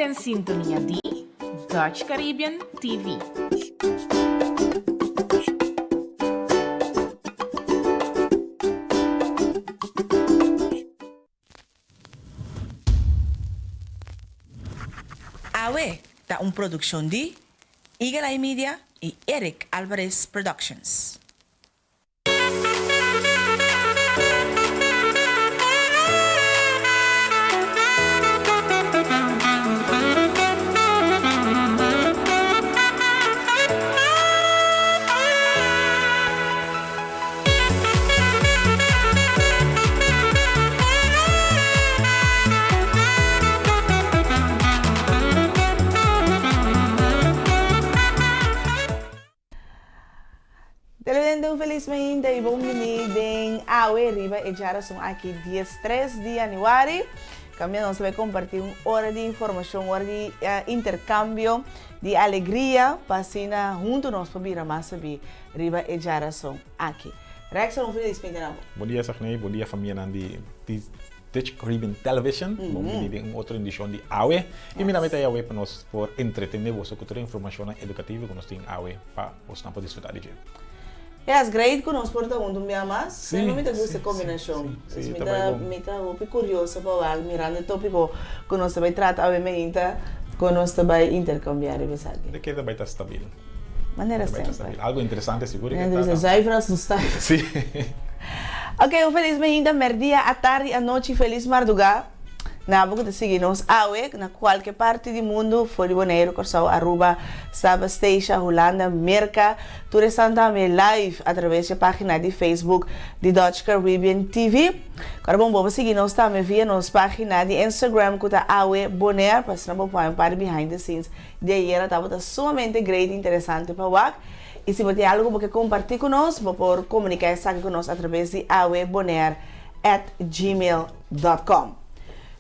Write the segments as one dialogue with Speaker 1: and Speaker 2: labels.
Speaker 1: den sintonia di Dutch Caribbean TV.
Speaker 2: Awe ta un produccion di Eagle Eye Media y Eric Alvarez Productions. Televidente un felis mainta y bon bini den awe riba e djarason aki diestres di januari. Cambia nos ta bay comparti un ora di informacion, un ora di intercambio di alegria pa asina hunto nos por bira mas sabi riba e djarason aki. Rexon un felis mainta na bo.
Speaker 3: Bon dia Sagney, bon dia famianan di Dutch Caribbean Television. Bon bini den un otro edicion di Awe. Y mi tambe ta awe pa nos por entretene boso cu tur e informacionnan educativo cu nos tin awe pa bosnan por disfruta di dje.
Speaker 2: Yes, great cu nos por ta hunto un bia mas. Semper mi ta gusta e combinacion. Dus mi ta mi ta hopi curioso pa wak mirando e topico cu nos ta bay trata awe mainta con nos ta bay intercambia riba esaki.
Speaker 3: De keda bay ta stabil.
Speaker 2: Manera semper.
Speaker 3: Algo interesante sigur e ta.
Speaker 2: Zuiver als een stuiver.
Speaker 3: Sí.
Speaker 2: Ok, un felis mainta, merdia, atardi, anochi, felis marduga. Na bo ku ta sigui nos awe na kualke parti di mundu, for di Boneiru, Kòrsou, Aruba, Saba, Statia, Hulanda, Merka. Tur esnan tambe live atraves dje página di Facebook di Dutch Caribbean TV. Kòrda bon bo por sigui nos tambe via nos página di Instagram ku ta Awe Bonaire pa asina bo por haña un par di behind the scenes Di ayera tabata sumamente great i interesante pa wak. I si bo tin algu ku bo ke kompartí ku nos, bo por komuniká esaki ku nos atraves di awebonair at gmail dot com.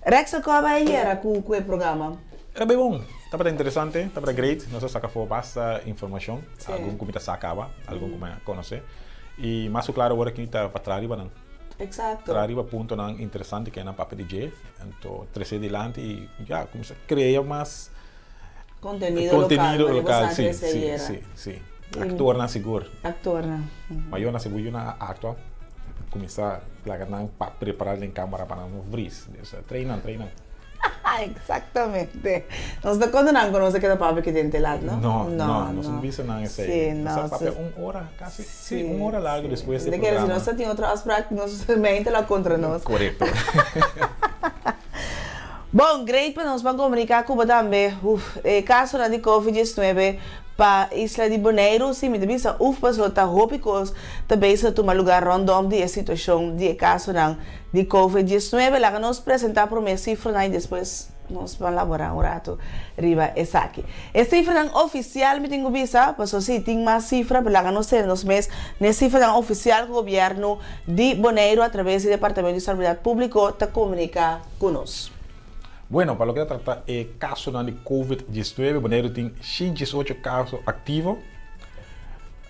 Speaker 2: Rex a koba ayera ku ku e programa?
Speaker 3: Era bay bon. Tabata interesante, tabata great. Nos a saka afó basta informashon, algun ku mi ta sa kaba, algun ku mi a konosé. I mas ku klaro awor aki ta pa traha riba nan.
Speaker 2: Exacto.
Speaker 3: Traha riba puntonan interesante ku e nan papia di dje, anto tres'é dilanti i ya, kuminsá krea mas.
Speaker 2: Contenido local,
Speaker 3: Contenido
Speaker 2: wanneer
Speaker 3: local,
Speaker 2: boso a
Speaker 3: sí,
Speaker 2: crece
Speaker 3: sí,
Speaker 2: ayera.
Speaker 3: sí, sí. Actornan sigur.
Speaker 2: Actornan.
Speaker 3: Mayornan sigur yu nan a actua, cuminsa laga nan pa prepara den camara pa nan no vries. Dus train nan, train nan.
Speaker 2: Exactamente. Nos ta conta nan cu nos a keda papia aki den te lat, no?
Speaker 3: No, no, nos no bisa nan esey.
Speaker 2: Sí, no.
Speaker 3: Nos a papia un ora casi, sí, un ora largo despues di
Speaker 2: De kere si
Speaker 3: programa.
Speaker 2: nos ta tin otro afspraak, nos mente lo a contra nos.
Speaker 3: Corecto.
Speaker 2: Bon, great pa nos ban comunica cu bo tambe. Uf, e casonan di covid diesnuebe pa isla di Boneiru, si mi ta bisa uf pasobra ta hopi cos ta bezig ta tuma lugar rondom di e situacion di e casonan di covid diesnuebe. Laga nos presenta prome cifranan y despues nos ban labora un rato riba esaki. E cifranan oficial mi tin cu bisa, pasobra si tin mas cifra pero laga nos tene nos mes n'e cifranan oficial cu gobierno di Boneiru a traves di Departamento di Salubridad Publico ta comunica ku nos.
Speaker 3: Bueno, pa loke ta trata e kasonan di Covid diesnuebe, Boneiru tin shin diesocho kaso aktivo.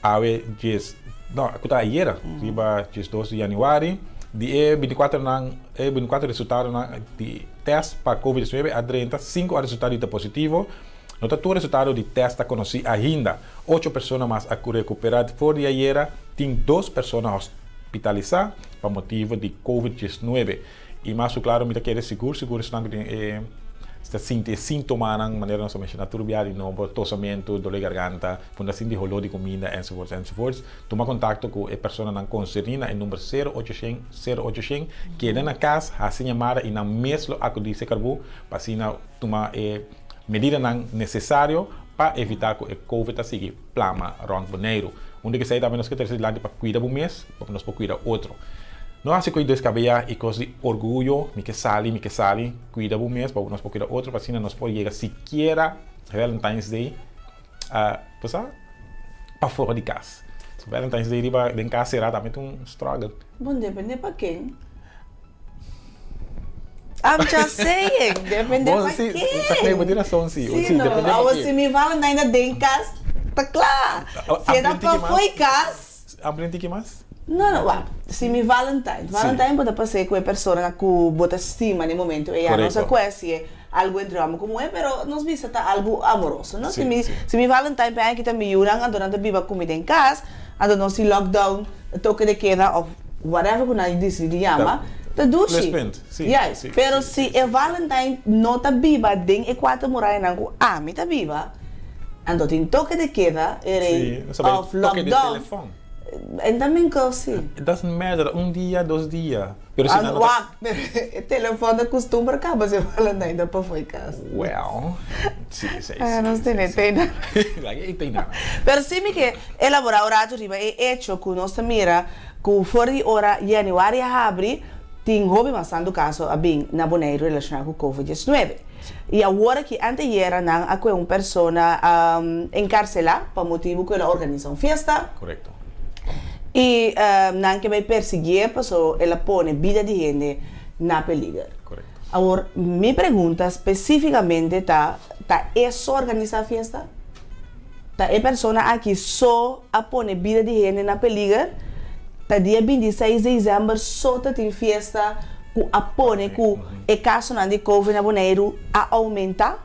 Speaker 3: Awe dies, no, ku ta ayera, riba diesdos di yanüari, di e bintikuater nan, e bintikuater resultadonan di tèst pa Covid diesnuebe a drenta, sinku a resultá di ta positivo. No ta tur resultado di tèst ta konosí ainda. Ocho persona mas a rekuperá for di ayera, tin dos persona hospitalisá pa motibu di Covid diesnuebe. I mas ku klaro mi ta kere sigur sigur esnan ku tin e ta sinti e sintomanan manera nos a menshoná tur bia di nobo, tosamentu, dole garganta, punda sinti holó di kuminda enzovoorts enzovoorts. Tuma kontakto ku e personanan konserní na e number sero ocho shen sero ocho shen. Keda na kas, hasi yamada i nan mes lo akudí serka bo pa asina tuma e medidanan nesesario pa evitá ku e covid ta sigui plama rònt Boneiru. Un di kesei tambe nos ke trese dilanti pa kuida bo mes, pa nos por kuida otro. No hasi koe deskabeyá i kos di orguyo, mi ke sali, mi ke sali. Kuida bo mes pa nos por kuida otro, pa asina nos por yega sikiera Valentine's Day bo sa, pafora di kas. So Valentine's Day riba den kas será tambe ta un struggle.
Speaker 2: Bon, depende pa ken. I'm just saying, depende
Speaker 3: Bon,
Speaker 2: pa
Speaker 3: si,
Speaker 2: ken.
Speaker 3: sa kende bo tin rason si.
Speaker 2: Si,
Speaker 3: Si,
Speaker 2: no.
Speaker 3: depende pa
Speaker 2: Awo
Speaker 3: ken.
Speaker 2: si mi Valentine ta den kas, ta kla. Si e ta
Speaker 3: Amplia un tiki mas.
Speaker 2: pafó e kas.
Speaker 3: Amplia un tiki mas.
Speaker 2: No, no, wak. Si mi Valentine.
Speaker 3: Si.
Speaker 2: Valentine bo ta pas'é ku e persona ku bo ta stima na e momento ei. Ya no sa
Speaker 3: Korekto.
Speaker 2: ku a hasié. Algu entre hòmber ku muhé, pero nos bisa ta algu amoroso, no? Si
Speaker 3: Sí,
Speaker 2: mi
Speaker 3: sí.
Speaker 2: si mi Valentine pe aña kita mi yunan, anto nan ta biba ku mi den kas, anto nos tin lockdown, toke de keda òf whatever ku nan disidí di
Speaker 3: Ta
Speaker 2: yama, ta dushi.
Speaker 3: pluspunt, sí,
Speaker 2: Juist.
Speaker 3: sí,
Speaker 2: Pero
Speaker 3: sí,
Speaker 2: si
Speaker 3: sí,
Speaker 2: e
Speaker 3: sí.
Speaker 2: Valentine no ta biba den e kuater murayanan ku ami ta biba, anto tin toke de keda, e rei,
Speaker 3: Sí, nos ta bai
Speaker 2: òf
Speaker 3: toke di
Speaker 2: lockdown,
Speaker 3: telefòn.
Speaker 2: en ta minkel sí.
Speaker 3: It doesn't matter, un dia, dos dia. Pero si nan no ta.
Speaker 2: Wak, pero e telefòn ta kustumber kaba si Valentine ta pafó e kas.
Speaker 3: Well, si, esei si.
Speaker 2: Laga nos
Speaker 3: Esei
Speaker 2: tene
Speaker 3: si.
Speaker 2: tena.
Speaker 3: Laga e tena.
Speaker 2: Pero si mi ke elaborá un ratu riba e echo ku nos ta mira ku for di ora yanüari a habri, tin hopi mas tantu kaso a bin na Boneiru relashoná ku Covid 19. I awor aki anteayera nan a kue un persona enkarselá pa motibu ku el a organisá un fiesta.
Speaker 3: Korekto.
Speaker 2: I nan ke bai persiguié paso el a pone bida di hende na peliger.
Speaker 3: Korekto.
Speaker 2: Awor mi pregunta spesífikamente ta, ta e so organisá fiesta? Ta e persona aki so a pone bida di hende na peliger? Ta dia 26 desèmber so ta tin fiesta ku a pone ku e kasonan di covid na Boneiru a oumentá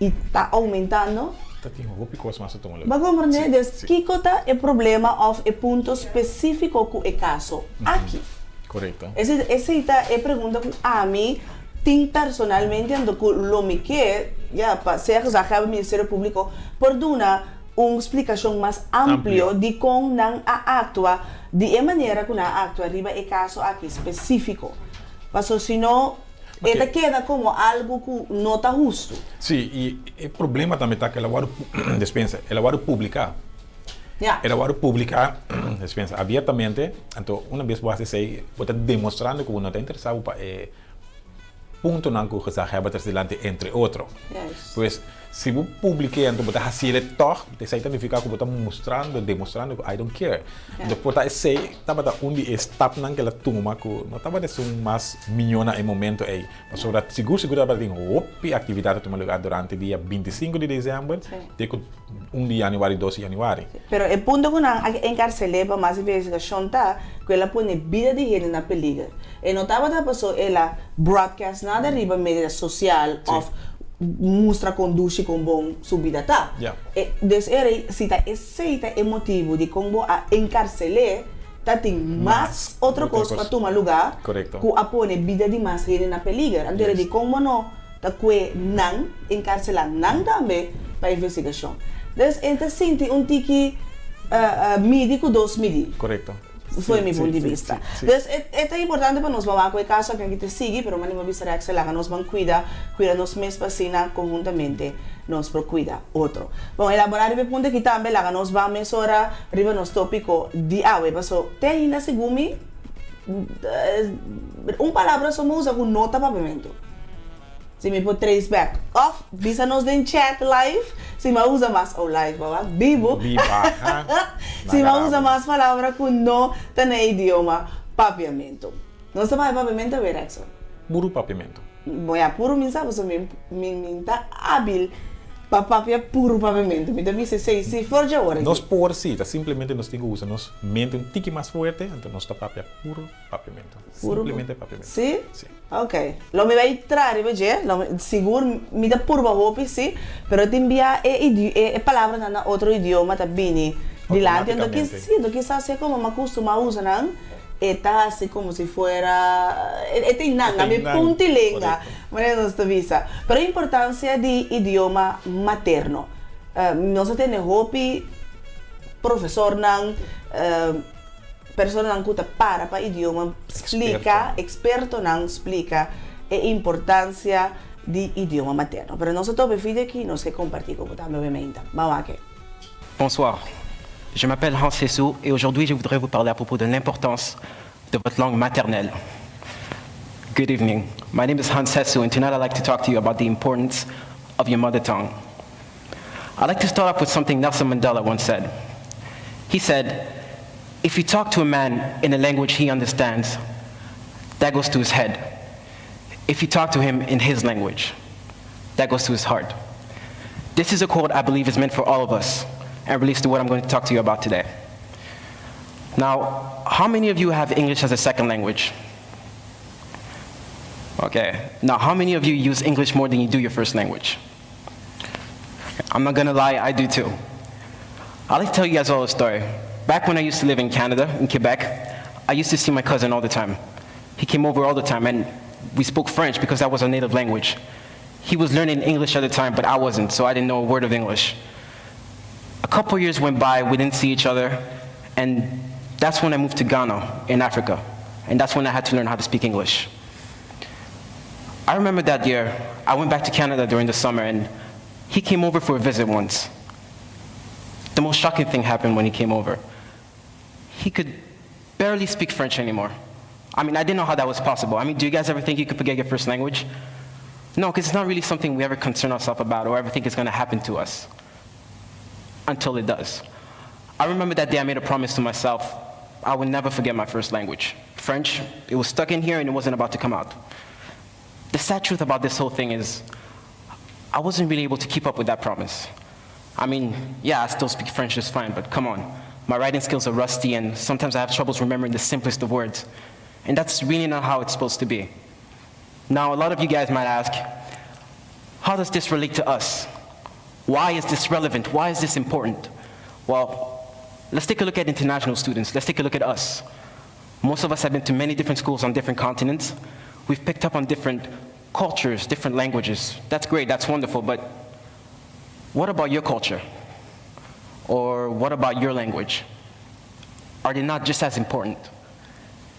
Speaker 2: i ta oumentando?
Speaker 3: Ta tin hopi kos mas ta tuma
Speaker 2: Bo a
Speaker 3: lugar.
Speaker 2: komprendé?
Speaker 3: Sí,
Speaker 2: Des
Speaker 3: sí.
Speaker 2: kiko ta e problema òf e punto spesífiko ku e kaso aki?
Speaker 3: Korekto.
Speaker 2: Esei esei ta e pregunta ku ami tin personalmente anto ku lo mi ke ya pa sea gezaghebber Ministerio Públiko por duna un splikashon mas amplio
Speaker 3: Amplio.
Speaker 2: di kon nan a aktua di e manera ku nan a aktua riba e kaso aki spesífiko. Paso si no e ta
Speaker 3: Oké.
Speaker 2: keda komo algu ku no ta hustu.
Speaker 3: Sí, i e problema tambe ta ku el a wòrdu, despensa, el a wòrdu publiká.
Speaker 2: Ya.
Speaker 3: El a wòrdu publiká, despensa, abiertamente, anto una bes bo hasi esei, bo ta demostrando ku bo no ta interesá bo pa e puntonan ku gezaghebber ta dilanti, entre otro.
Speaker 2: Juist.
Speaker 3: Pues, si bo publik'é anto bo ta hasiel tòg, esei ta nifiká ku bo ta mustrando, demostrando ku I don't care. Anto por ta esei tabata un di e stapnan ku el a tuma ku no tabata esun mas mihó na e momento ei. Pasobra sigur sigur tabata tin hopi aktividat ta tuma lugá durante dia 25 di desèmber te ku 1 di yanüari, 2 di yanüari.
Speaker 2: Pero e punto ku nan a enkarsel'é pa mas investigashon ta ku el a pone bida di hende na peliger. E no tabata paso el a broadcast nada riba media sosial òf mustra kon dushi kon bon su bida ta. E dus e rei si ta esei ta e motibu di kon bo a enkarsel'é ta tin mas otro kos ku a tuma lugá ku a pone bida di mas hende na peliger. Anto e rei di kon bo no ta kue nan enkarselá nan tambe pa investigashon. Dus e ta sinti un tiki midi ku dos midí.
Speaker 3: Korekto.
Speaker 2: Fo'i mi punt di bista. Dus e ta importante pa nos ban wak ku e kaso aki ta sigui, pero mane bo bisa Rexel laga nos ban kuida, kuida nos mes pa asina konhuntamente nos por kuida otro. Bon, elaborá riba e punto aki tambe laga nos ban mesora riba nos tópiko di awe, paso te ainda segun mi un palabra so mi usa ku no ta papiamentu. Si mi por trace back of bisa nos den chat live si mi a usa mas oh live baba bibu
Speaker 3: Biba ha
Speaker 2: si mi a usa mas palabra ku no ta na e idioma papiamentu. Nos ta papia papiamentu awe Rexon?
Speaker 3: Puru papiamentu.
Speaker 2: Bon ya puru mi sa pasobra mi mi mi ta abil pa papia puru papiamentu mi ta bisa esei si for dje ora aki.
Speaker 3: Nos por si ta simplemente nos tin ku usa nos mente un tiki mas fuerte anto nos ta papia puru papiamentu.
Speaker 2: Puru
Speaker 3: Simplemente papiamentu.
Speaker 2: Si?
Speaker 3: Si.
Speaker 2: Ok. Lo mi bai tra riba dje, lo mi, sigur mi ta purba hopi si, pero tin bia e idi e e palabranan na otro idioma ta bini dilanti, anto ki
Speaker 3: Automaticamente.
Speaker 2: si, anto kisas e komo mi a kustumá usa nan, e ta hasi komo si fuera e e tin nan,
Speaker 3: E
Speaker 2: a mi
Speaker 3: tin nan,
Speaker 2: punti lenga,
Speaker 3: korekto.
Speaker 2: manera nos ta bisa. Pero e importansia di idioma materno. Nos a tene hopi profesornan, Personanan ku ta para pa idioma splika, ekspertonan splika e importansia di idioma materno. Pero nos a topa e video aki, nos ke kompartí ku bo tambe obviamente. Ban wak e.
Speaker 4: Bonsoir, je m'appelle Hans Hessou et aujourd'hui je voudrais vous parler à propos de l'importance de votre langue maternelle. Good evening, my name is Hans Hessou and tonight I'd like to talk to you about the importance of your mother tongue. I'd like to start off with something Nelson Mandela once said. He said, if you talk to a man in a language he understands, that goes to his head. If you talk to him in his language, that goes to his heart. This is a quote I believe is meant for all of us and relates to what I'm going to talk to you about today. Now, how many of you have English as a second language? Okay, now how many of you use English more than you do your first language? I'm not gonna lie, I do too. I'd like to tell you guys all a story. Back when I used to live in Canada, in Quebec, I used to see my cousin all the time. He came over all the time, and we spoke French because that was our native language. He was learning English at the time, but I wasn't, so I didn't know a word of English. A couple years went by, we didn't see each other, and that's when I moved to Ghana in Africa. And that's when I had to learn how to speak English. I remember that year, I went back to Canada during the summer, and he came over for a visit once. The most shocking thing happened when he came over. He could barely speak French anymore. I mean, I didn't know how that was possible. I mean, do you guys ever think you could forget your first language? No, because it's not really something we ever concern ourselves about or ever think is going to happen to us until it does. I remember that day I made a promise to myself I would never forget my first language. French, it was stuck in here and it wasn't about to come out. The sad truth about this whole thing is I wasn't really able to keep up with that promise. I mean, yeah, I still speak French just fine, but come on. My writing skills are rusty and sometimes I have troubles remembering the simplest of words. And that's really not how it's supposed to be. Now, a lot of you guys might ask, how does this relate to us? Why is this relevant? Why is this important? Well, let's take a look at international students. Let's take a look at us. Most of us have been to many different schools on different continents. We've picked up on different cultures, different languages. That's great, that's wonderful, but what about your culture? Or what about your language? Are they not just as important?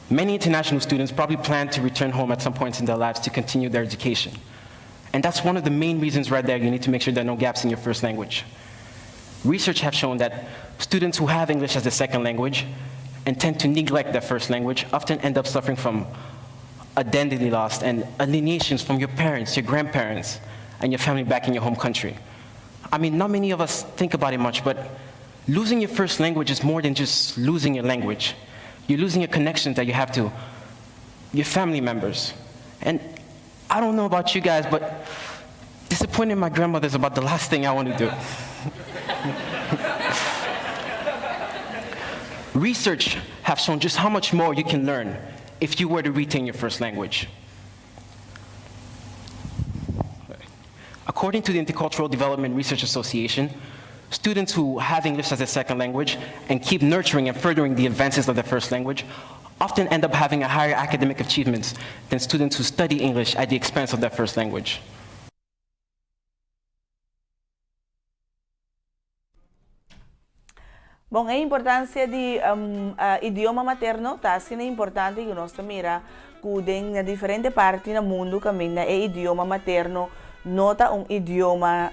Speaker 4: Many international students probably plan to return home at some point in their lives to continue their education. And that's one of the main reasons right there you need to make sure there are no gaps in your first language. Research has shown that students who have English as a second language and tend to neglect their first language often end up suffering from identity loss and alienations from your parents, your grandparents, and your family back in your home country. I mean, not many of us think about it much, but losing your first language is more than just losing your language. You're losing a connection that you have to your family members. And I don't know about you guys, but disappointing my grandmother is about the last thing I want to do. Research have shown just how much more you can learn if you were to retain your first language. According to the Intercultural Development Research Association, students who have English as a second language and keep nurturing and furthering the advances of their first language often end up having a higher academic achievements than students who study English at the expense of their first language.
Speaker 2: Bon, e importancia di idioma materno ta asina importante cu nos ta mira cu den na diferente parti na mundo caminda e idioma materno no ta un idioma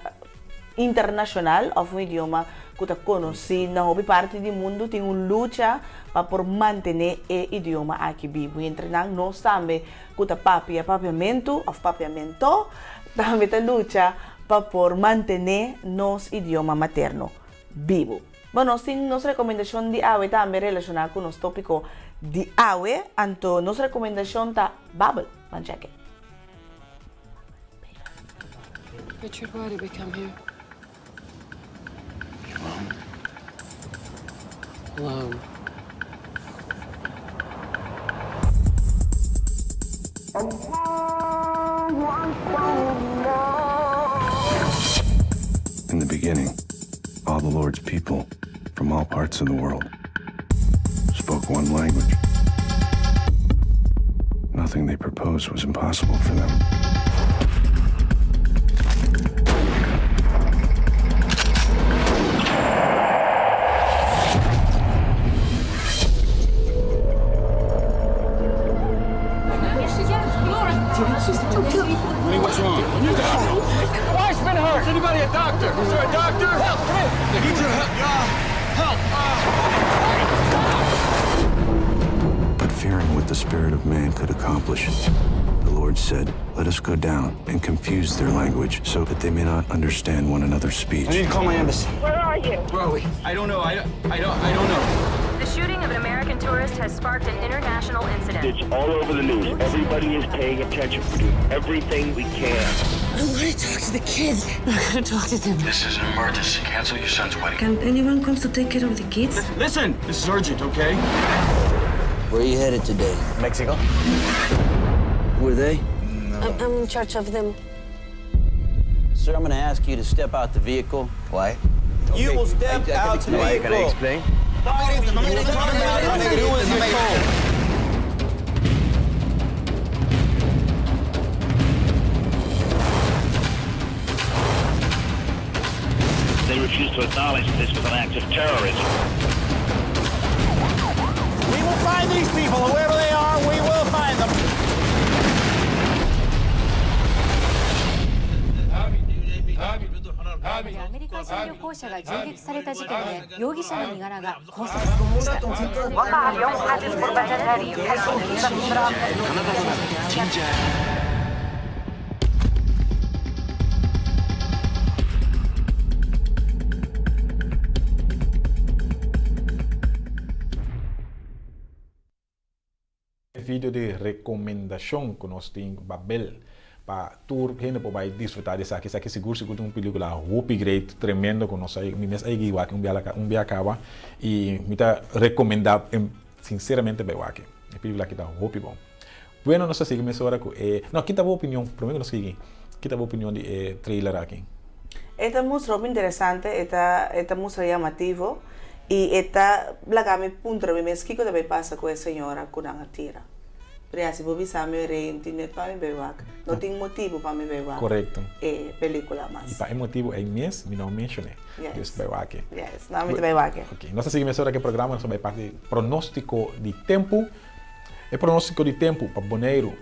Speaker 2: internacional of un idioma cu ta conoci na hopi parti di mundo tin un lucha pa por mantene e idioma aki bibo y entre nan nos tambe cu ta papia papiamentu of papiamento tambe ta lucha pa por mantene nos idioma materno bibu. Bon, nos tin nos rekomendashon di awe tambe relashoná ku nos tópiko di awe, anto nos rekomendashon ta Babel. Ban chèk'e.
Speaker 5: Richard, why did we come here? Alone. Alone.
Speaker 6: In the beginning, all the Lord's people from all parts of the world spoke one language. Nothing they proposed was impossible for them.
Speaker 7: What's wrong? Wife's been hurt. Is anybody a doctor? Is there a doctor? Help! I need your help. Help! But fearing what the spirit of man could accomplish, the Lord said, Let us go down and confuse their language so that they may not understand one another's speech. I need to call my embassy.
Speaker 8: Where are you?
Speaker 7: Where are we? I don't know. I, I don't I don't know.
Speaker 8: The shooting of an American tourist has sparked an international incident.
Speaker 9: It's all over the news. Everybody is paying attention. We're doing everything we can.
Speaker 10: I want to talk to the kids. I'm going to talk to them.
Speaker 11: This is an emergency. Cancel your son's wedding.
Speaker 10: Can anyone come to take care of the kids?
Speaker 7: Listen, this is urgent, okay?
Speaker 12: Where are you headed today?
Speaker 13: Mexico.
Speaker 12: Who are they?
Speaker 10: I'm, I'm in charge of them.
Speaker 12: Sir, I'm going to ask you to step out the vehicle. Why?
Speaker 13: You will step
Speaker 12: I, I
Speaker 13: out
Speaker 12: can
Speaker 13: the
Speaker 12: explain.
Speaker 13: vehicle.
Speaker 12: Can I explain?
Speaker 13: Do as you're told.
Speaker 9: They refused to acknowledge that this was an act of terrorism.
Speaker 13: We will find these people, whoever they are, we will find them.
Speaker 14: アメリカ人旅行者が銃撃された事件で容疑者の身柄が拘束されました。
Speaker 15: وقع اليوم حادث قرب ناري حيث أصيبت امرأة
Speaker 3: E video di rekomendashon ku nos tin Babel pa tur hende por bai disfrutá di esaki. Esaki sigur sigur ta un pelíkula hopi great, tremendo ku nos a mi mes a yega wak un bia un bia kaba i mi ta rekomendá sinseramente bai wak. E pelíkula aki ta hopi bon. Bueno nos ta sigui mesora ku e no kita bo opinion promé ku nos sigui kita bo opinion di e trailer aki.
Speaker 2: E ta mustra hopi interesante, e ta e ta mustra yamativo i e ta laga mi puntra mi mes kiko ta bay pasa ku e señora ku nan a tira. Pero ya si bo bisa mi rei N tin net pa mi bay wak. No tin motibu pa mi bay wak
Speaker 3: Korekto.
Speaker 2: e pelikula mas.
Speaker 3: I pa e motibu ei mes mi no a menshoné.
Speaker 2: Yes.
Speaker 3: Dus bay wak e.
Speaker 2: Yes, no mi ta bay wak e.
Speaker 3: Ok, nos ta sigui mesora ku e programa, nos ta bay parti pronóstiko di tempu. E pronóstiko di tempu pa Boneiru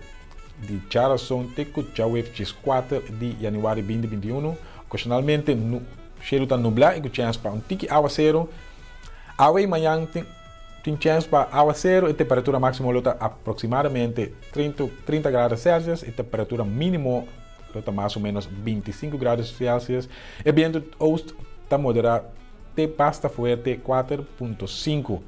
Speaker 3: di djarason te ku djawev 14 di yanüari 2021, Okashonalmente shelu ta nublá i ku chèns pa un tiki awaseru. Awe i mañan tin tin chèns pa awaseru. E temperatura máksimo lo ta aproksimadamente 30 grado Celsius. E temperatura mínimo lo ta mas o ménos 25 grado Celsius. E bientu oost ta moderá te basta fuerte 4.5.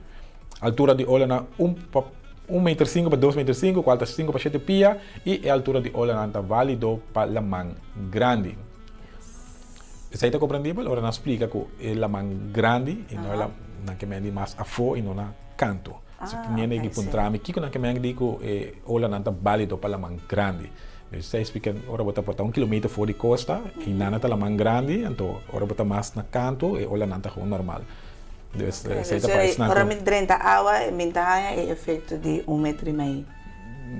Speaker 3: Altura di olanan un pa un meter sinku pa dos meter sinku, kual ta sinku pa shete pia, i e altura di olanan ta válido pa laman grandi. Esei ta komprendibel ora nan splika ku e laman grandi i no e nan ke mende mas afó i no na kantu. Si tin hende ki puntra mi kiko nan ke mende ku e olanan ta válido pa laman grandi. Esei splika ora bo ta por ta un kilometer for di kosta i nan ta laman grandi, anto ora bo ta mas na kantu e olanan ta gewoon normal. Dus esei ta pa esnan
Speaker 2: Ora
Speaker 3: ku.
Speaker 2: mi drenta awa e mi ta haña e efekto di un metro i mei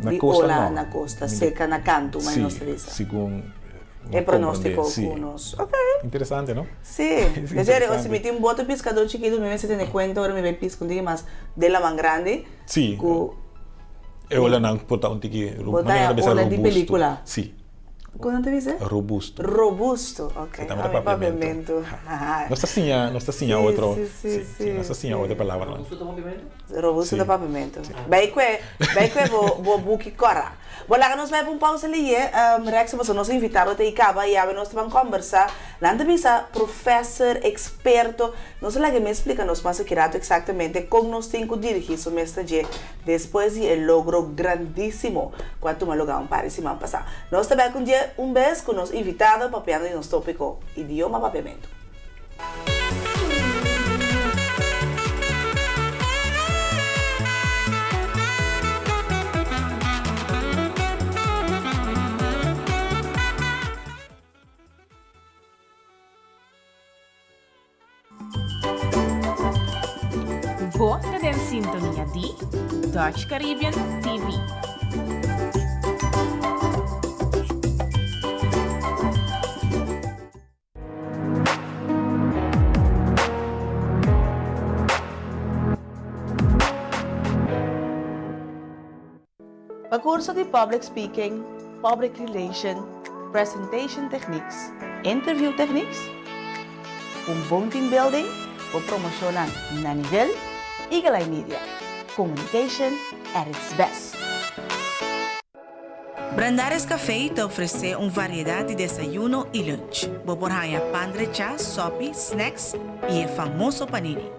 Speaker 3: Na
Speaker 2: di
Speaker 3: kosta
Speaker 2: ola
Speaker 3: no.
Speaker 2: na kosta, seka na kantu, ma
Speaker 3: Sí,
Speaker 2: nos ta bisa.
Speaker 3: segun
Speaker 2: E
Speaker 3: nos
Speaker 2: pronóstiko
Speaker 3: komprendé, sí.
Speaker 2: ku nos. Ok.
Speaker 3: Interesante, no?
Speaker 2: Sí.
Speaker 3: Es
Speaker 2: En serio, si
Speaker 3: interesante.
Speaker 2: mi tin boto piskadó chikitu mi mester tene kuenta ora mi bai piska un tiki mas den laman grandi
Speaker 3: Sí.
Speaker 2: ku
Speaker 3: E olanan por ta un tiki,
Speaker 2: Bo ta
Speaker 3: manera
Speaker 2: haña
Speaker 3: ta bisa
Speaker 2: ola di
Speaker 3: robusto.
Speaker 2: pelikula.
Speaker 3: Sí.
Speaker 2: Kon nan ta bisa?
Speaker 3: Robusto.
Speaker 2: Robusto, ok.
Speaker 3: E tambe ta
Speaker 2: Ami
Speaker 3: papiamento.
Speaker 2: papiamento.
Speaker 3: Nos ta siña, nos ta siña
Speaker 2: Sí,
Speaker 3: otro.
Speaker 2: sí, sí,
Speaker 3: Sí,
Speaker 2: sí,
Speaker 3: nos ta siña
Speaker 2: sí.
Speaker 3: otro palabranan.
Speaker 16: Robusto ta papiamento?
Speaker 2: Robusto
Speaker 3: Sí.
Speaker 2: ta papiamento. Bai kue, bai kue bo, bo buki kora. Bo laga nos bai pa un pausa liye, Rex, pasobra nos invitado ta ei kaba i awe nos ta ban kombersá. Nan ta bisa professor, experto. Nos a laga mi explica nos mas aki rato exactamente con nos tin cu dirigi su mes ta dje despues di e logro grandisimo cu a tuma lugar un par di siman pasa. Nos ta bek un dje un bes cu nos invitado papiando di nos topico, idioma papiamento.
Speaker 1: Bo ta den sintonia di Dutch Caribbean TV.
Speaker 2: Pa curso di Public Speaking, Public Relation, Presentation Techniques, Interview Techniques, un bon team building, bo promocionnan na nivel, Eagle Eye Media, communication at its best. Brandaris Café ta ofresé un variedat di desayuno i lunch. Bo por haña pan drechá, sòpi, snacks i e famoso panini.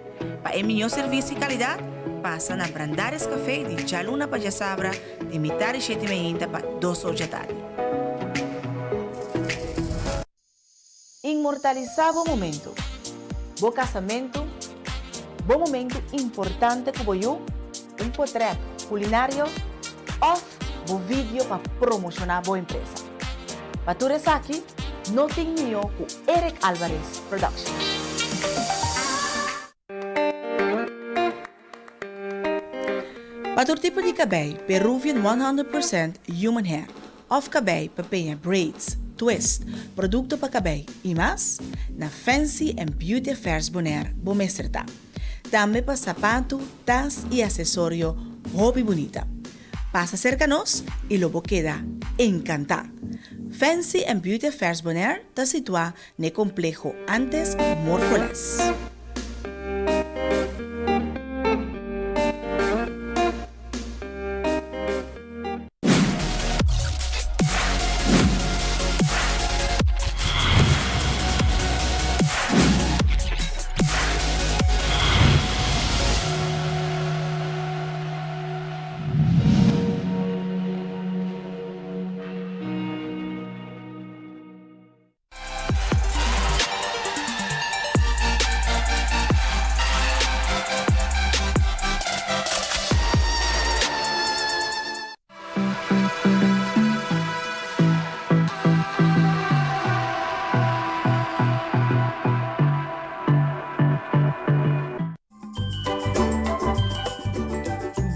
Speaker 2: Pa e mihó servisio i kalidat, pasa na Brandaris Café di djaluna pa djasabra di mitar di shete meinta pa dos or djatardi. Inmortalisá bo momentu, bo kasamentu, bo momentu importante ku bo yu, un potrèt kulinario òf.
Speaker 16: bo video pa promoshoná bo empresa. Pa tur esaki no tin mihó ku Eric Alvarez Production.
Speaker 2: Pa tur tipo di kabei, Peruvian 100% Human Hair òf kabei pa peña braids, twist, produkto pa kabei i mas, na Fancy and Beauty Affairs Bonaire bo mester ta. Tambe pa sapatu, tas i asesorio hopi bunita. Pasa serka nos i lo bo keda enkantá! Fancy and Beauty Affairs Bonaire ta situá N'e kompleho antes Morfoles.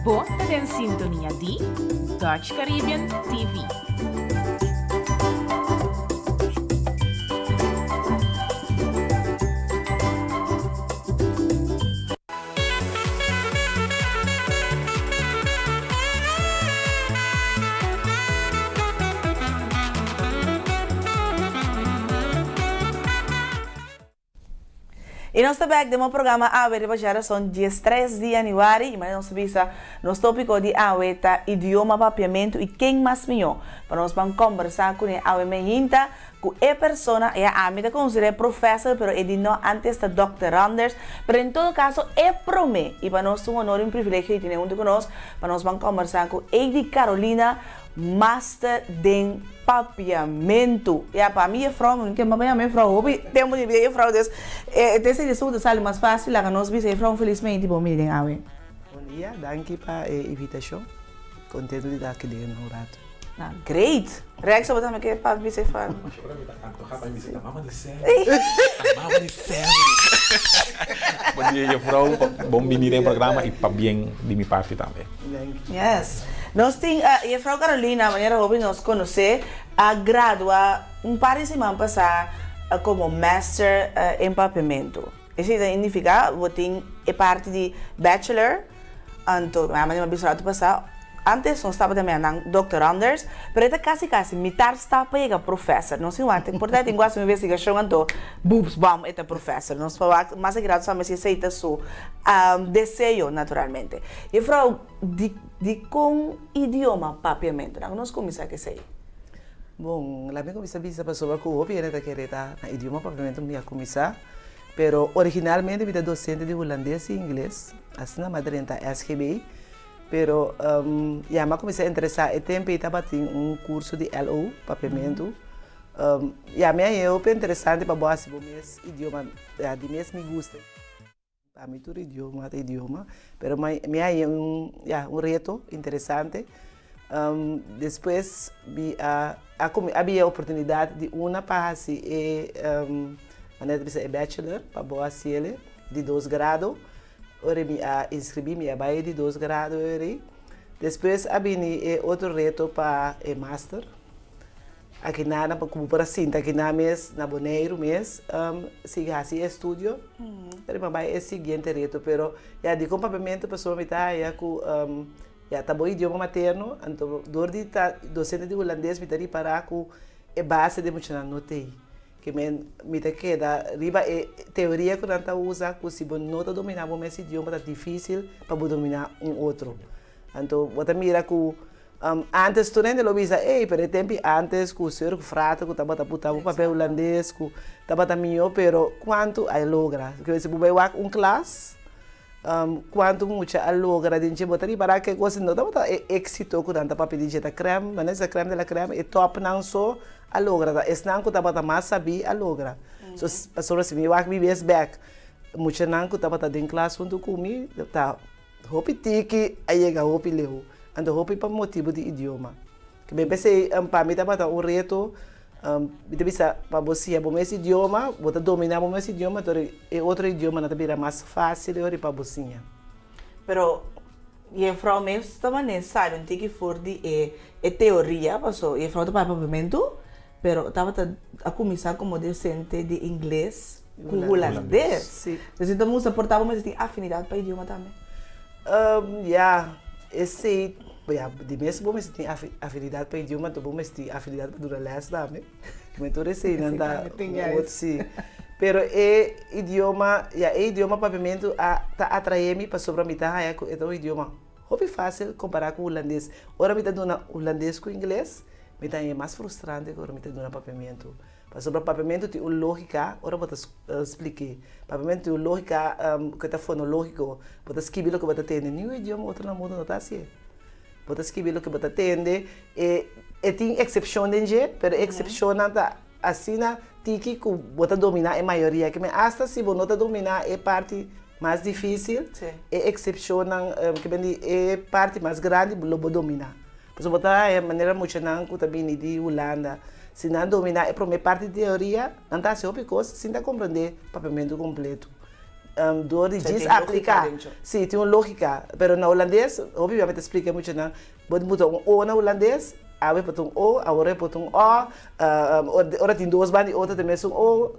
Speaker 1: Bo ta den sintonia di Dutch Caribbean TV.
Speaker 2: I nos ta bek den bo programa awe riba djarason diestres di yanüari i manera nos ta bisa nos topiko di awe ta idioma papiamentu i ken mas mihó pa nos ban kombersá kuné awe mehinta ku e persona ya ami ta konsider'é professor pero e di no antes ta Dòkter Randers pero en todo kaso e promé i pa nos ta un honor i un privilegio di tene huntu ku nos pa nos ban kombersá ku Eidy Carolina Master den Papiamentu. Ya pa mi jefrouw, mi ke maba yama jefrouw hopi tempo di bida jefrouw des e te esei esun ta sali mas facil laga nos bisa jefrouw un felis meinti bon bini den awe.
Speaker 17: Bon dia, danki pa e invitashon. Kontento di ta aki den un ratu.
Speaker 2: Na great. Rex abo tambe ke pa bisa jefrouw.
Speaker 3: Ora mi ta antoha pa mi bisa ta mama di Sammy. Ta mama di Sammy. Bon dia jefrouw, bon bini den programa i pabien di mi parti tambe.
Speaker 2: Yes. Nos tin Jefrouw Carolina, manera hopi nos conoce, a gradua un par di siman pasa como Master en Papiamento. Esey ta significa bo tin e parti di Bachelor, anto manera mi a bisa rato pasa, antes nos tabata mira nan Doctoranders, pero e ta casi casi mitar stap pa yega Professor. Nos tin wak, por ta tin cu haci un investigacion anto boeps bam e ta Professor. Nos por wak mas aki rato sa mester esey ta su deseo naturalmente. Juffrouw, di dikon idioma papiamentu? Nan nos kuminsá ku esei.
Speaker 17: Bon, laat mi kuminsá bisa pasobra ku hopi hende ta kere ta na idioma papiamentu mi a kuminsá, pero originalmente mi ta dosente di hulandes i ingles, asina mi a drenta SGB, pero ya mi a kuminsá interesá e tempu ei tabatin un kurso di LO, papiamentu, ya mi a haña hopi interesante pa bo hasi bo mes idioma, ya di mes mi gusta. Pa mi tur idioma ta idioma, pero mi haña un, ya, un reto interesante. Despues mi a a bia e oportunidat di una pa hasi e, manera ta bisa e bachelor, pa bo hasiel di dos grado. Ora mi a inscribi mi a bai e di dos grado eri. Despues a bini e otro reto pa e master. Aki na nan ku bo por a sinta aki na mes na Boneiru mes sigui hasi e estudio pero mi a bai e siguiente reto pero ya dikon papiamentu pasobra mi ta haya ku ya ta bo idioma materno anto dor di ta dosente di hulandes mi ta ripará ku e base di muchanan no t'ei ke men mi ta keda riba e teoria ku nan ta usa ku si bo no ta dominá bo mes idioma ta difisil pa bo dominá un otro anto bo ta mira ku Antes tur hende lo bisa, ey, pero e tempi antes ku seur ku frater ku tabata puta bo papel hulandes ku tabata mihó, pero kuantu a logra? Ke si bo bai wak un klas, kuantu mucha a logra den dje? Bo ta ripará ke kos no tabata e éksito ku nan ta papia di dje, ta krèm, manera sa krèm de la krèm, e tòpnan so a logra, ta esnan ku tabata mas sabí a logra. So, pasobra si mi wak mi bes bèk, muchanan ku tabata den klas huntu ku mi ta. Hopi tiki a yega hopi leu. Anto hopi pa motibu di idioma. Ke men p'esei pa mi tabata un reto, mi ta bisa pa bo siña bo mes idioma, bo ta dominá bo mes idioma, anto e otro idiomanan ta bira mas fásil ora pa bo siña.
Speaker 2: Pero jefrouw mes ta manera sali un tiki for di e e teoria, paso jefrouw ta papia papiamentu, pero tabata a kuminsá komo docente di ingles ku hulandes. Entonces ta mustra por ta bo mester tin afinidat pa idioma tambe.
Speaker 17: Ya, esei, ya, di mes bo mester tin afinidat pa idioma, anto bo mester tin afinidat pa duna lès tambe. Kimen tur eseinan ta otro, si. Pero e idioma, ya, e idioma papiamentu a ta atraé mi pasobra mi ta haña ku e ta un idioma hopi fásil kompará ku hulandes. Ora mi ta duna hulandes ku ingles, mi ta haña mas frustrante ku ora mi ta duna papiamentu. Pasobra papiamentu tin un lógika ora bo ta splik'é. Papiamentu tin un lógika ku ta fonológiko. Bo ta skibi loke bo ta tende. Niun idioma otro na mundu no ta hasié. Bo ta skibi loke bo ta tende. E e tin eksepshon den dje, pero e eksepshonnan ta asina tiki ku bo ta dominá e mayoria. Ke men asta si bo no ta dominá e parti mas difísil, e eksepshonnan, ke men di e parti mas grandi lo bo dominá. Pasobra bo ta haña manera muchanan ku ta bini di Hulanda, si nan dominá e promé parti di teoria, nan ta hasi hopi kos sin ta komprendé papiamentu kompletu. Dor di djis apliká. Sí, tin un lógika. Pero na hulandes, hopi bia mi ta splika e muchanan, bo ta buta un o na hulandes, awe por ta un o, awor e por ta un o, ora tin dos banda di otro ta mesun o.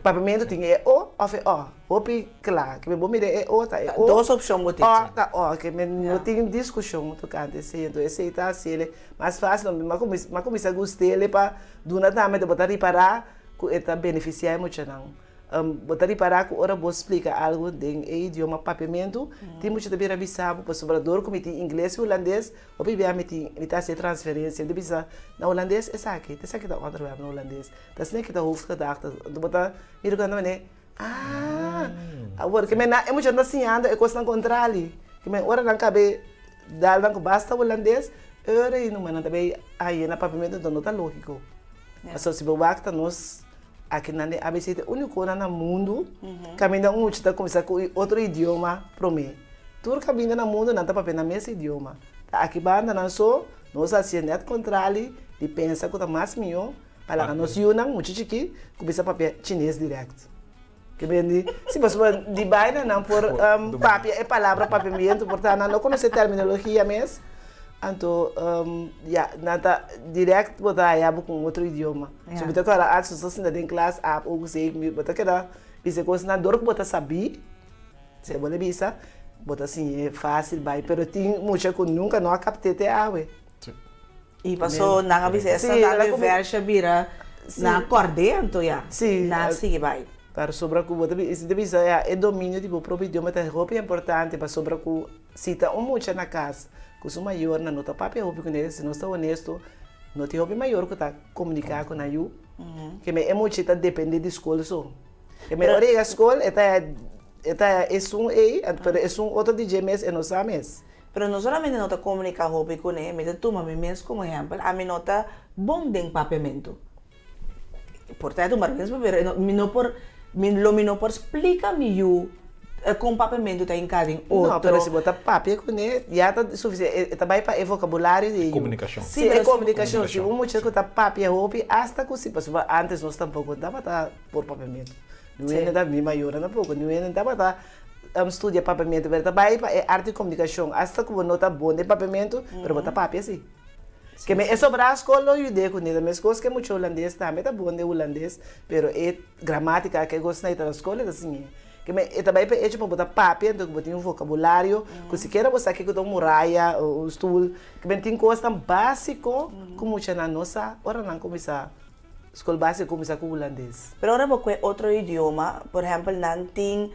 Speaker 17: Papiamentu tin e o of e o. Hopi kla. Ke men bo mira e o ta e o.
Speaker 2: Dos opshon bo tin.
Speaker 17: O ta o. Ke men no tin diskushon tokante esei. Enton esei ta hasiel mas fásil. Mi a kuminsá gust'el pa duna tambe bo ta ripará ku e ta benefisiá e muchanan. Bo ta ripará ku ora bo splika algu den e idioma papiamentu, tin mucha ta bira bisa bo pasobra dor ku mi tin ingles i hulandes, hopi bia mi tin mi ta hasi e transferensia. Mi ta bisa na hulandes esaki, ta esaki ta ònderwèrp na hulandes. Ta asina ki ta hoofdgedachte. Anto bo ta mira ku nan ta manera, ah, awor ke men nan e mucha ta siñando e kosnan kontrali. Ke men ora nan kabe dal nan ku basta hulandes, e ora ei numa nan ta bay haña na papiamentu, anto no ta lógiko. Pasobra si bo wak ta nos aki nan den ABC ta e únikonan na mundu kaminda un mucha ta kuminsá ku otro idioma promé. Tur kaminda na mundu nan ta papia nan mes idioma. Ta aki banda nan so nos a hasié nèt kontrali di pensa ku ta mas mihó Pa laga nos yunan muchu chikí kuminsá papia chines dirèkt. Ke bende? Si, pasobra di baina nan por papia e palabra papiamentu, por ta nan no konosé terminologia mes, anto ya, nan ta dirèkt bo ta haya bo ku un otro idioma. So bo ta kòrda antes nos ta sinta den klas a o ku se, bo ta keda bisa e kosnan dor ku bo ta sabí, si bo ta bisa, bo ta siñ'é fásil bai, pero tin mucha ku nunka no a kapt'é te awe.
Speaker 2: I paso nan a bisa esta ta de versha bira nan a kòrd'é anto ya nan a sigui bai.
Speaker 17: Pasobra ku bo ta bisa ya e dominio di bo propio idioma ta hopi importante pasobra ku si ta un mucha na kas ku su mayornan no ta papia hopi kuné si nos ta honesto no tin hopi mayor ku ta komuniká ku nan yu ke men e mucha ta depende di skol so ke men ora yega skol e ta e ta esun ei pero esun otro di dje mes e no sa mes.
Speaker 2: Pero no solamente no ta comunica hopi cune, mi ta tuma mi mes como ehempel, ami no ta bon den papiamentu. Por ta un barbensa pero mi no por, mi lo mi no por splica mi yu con papiamentu ta hinca den otro.
Speaker 17: No, pero si bo ta papia cune ya ta suficiente, e ta bay pa e vocabulario di e yu.
Speaker 3: Comunicacion.
Speaker 17: Si, e comunicacion. Si un mucha cu ta papia hopi, hasta cu si, pasobra antes nos tampoco tabata por papiamentu. Niun hende ta, mi mayornan tampoco, niun hende tabata studia papiamentu, pero ta bai pa e arte di komunikashon, asta ku bo no ta bon den papiamentu, pero bo ta papia si. Ke men e sobrá skol lo yud'é kuné, ta meskos ke mucha hulandes tambe ta bon den hulandes, pero e gramatika ke kosnan ei ta na skol e ta siñ'é. Ke men e ta bai pa e echo pa bo ta papia, enton ku bo tin un vokabulario, ku sikiera bo sa kiko ta un muraya o un stul, ke men tin kosnan básiko ku muchanan no sa ora nan kuminsá Skol base kuminsá ku hulandes.
Speaker 2: Pero ora bo kue otro idioma, por ehèmpel nan tin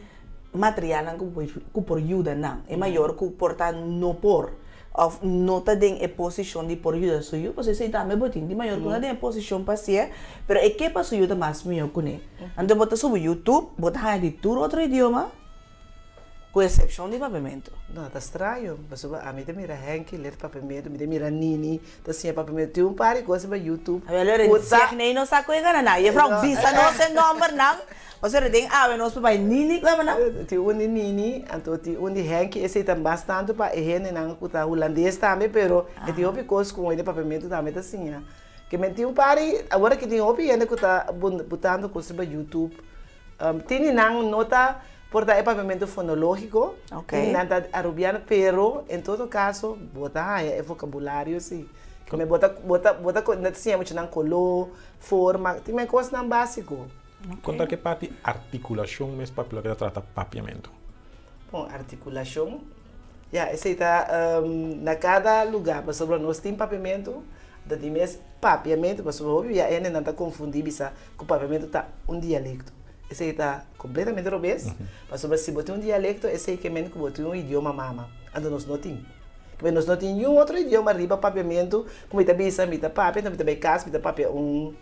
Speaker 2: materialnan ku ku por yuda nan. E mayor ku por ta no por òf no ta den e posishon di por yuda su yu, pasobra esei tambe bo tin. Tin mayor ku no ta den e posishon pa hasié, pero e ke pa su yu ta mas mihó kuné. Anto bo ta subi YouTube, bo ta haña di tur otro idioma. Ku eksepshon di papiamentu.
Speaker 17: No, ta straño, pasobra ami ta mira Henky leer papiamentu, mi ta mira Nini ta siña papiamentu. Tin un par di kos riba YouTube
Speaker 2: Awel lo
Speaker 17: ku ta.
Speaker 2: Sieg nei no sa ku e gana nan. Jefrouw bisa nos e nòmbernan, pasobra den awe nos por bai Nini ku nan.
Speaker 17: Tin un di Nini, anto tin un di Henky, esei ta mas tantu pa e hendenan ku ta hulandes tambe, pero e tin hopi kos ku hende papiamentu tambe ta siña. Ke men tin un par di, awor aki tin hopi hende ku ta butando kos riba YouTube. Tin di nan no ta por ta e papiamentu fonológiko, tin di nan ta arubiano, pero en todo kaso bo ta haña e vokabulario si. Ke men bo ta bo ta bo ta nan ta siña muchanan koló, forma, tin men kosnan básiko.
Speaker 3: Kon ta ke parti artikulashon mes papia loke ta trata papiamentu?
Speaker 17: Bon, artikulashon, ya, esei ta na kada lugá, pasobra nos tin papiamentu, ta di mes papiamentu, pasobra hopi bia hendenan ta konfundí bisa ku papiamentu ta un dialekto. Esei ta kompletamente robes, pasobra si bo tin un dialekto esei ke men ku bo tin un idioma mama, anto nos no tin. Ke nos no tin niun otro idioma riba papiamentu ku mi ta bisa mi ta papia, anto mi ta bai kas mi ta papia un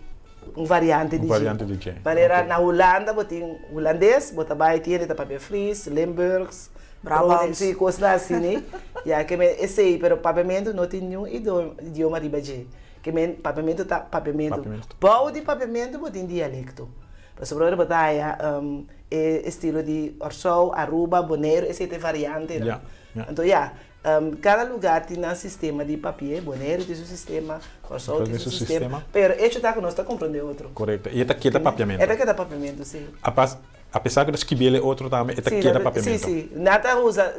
Speaker 17: un variante di dje. Manera na Hulanda bo tin hulandes, bo ta bai tin hende ta papia Fries, Limburgs, Brabants, si kosnan asina, ya ke men esei, pero papiamentu no tin niun idioma riba dje. Ke men papiamentu ta papiamentu. Bou di papiamentu bo tin dialekto. Pasobra ora bo ta haya e estilo di Kòrsou, Aruba, Boneiru, esei ta e variantenan. Anto ya, kada lugá tin nan sistema di papié. Boneiru tin su sistema, Kòrsou tin su sistema. Pero echo ta ku nos ta komprondé otro.
Speaker 3: Korekto. I e ta keda papiamentu.
Speaker 17: E ta keda papiamentu, si.
Speaker 3: Apas Apesar ku ta skibiel e otro tambe, e ta keda papiamentu.
Speaker 17: Sí, sí. Nan ta usa,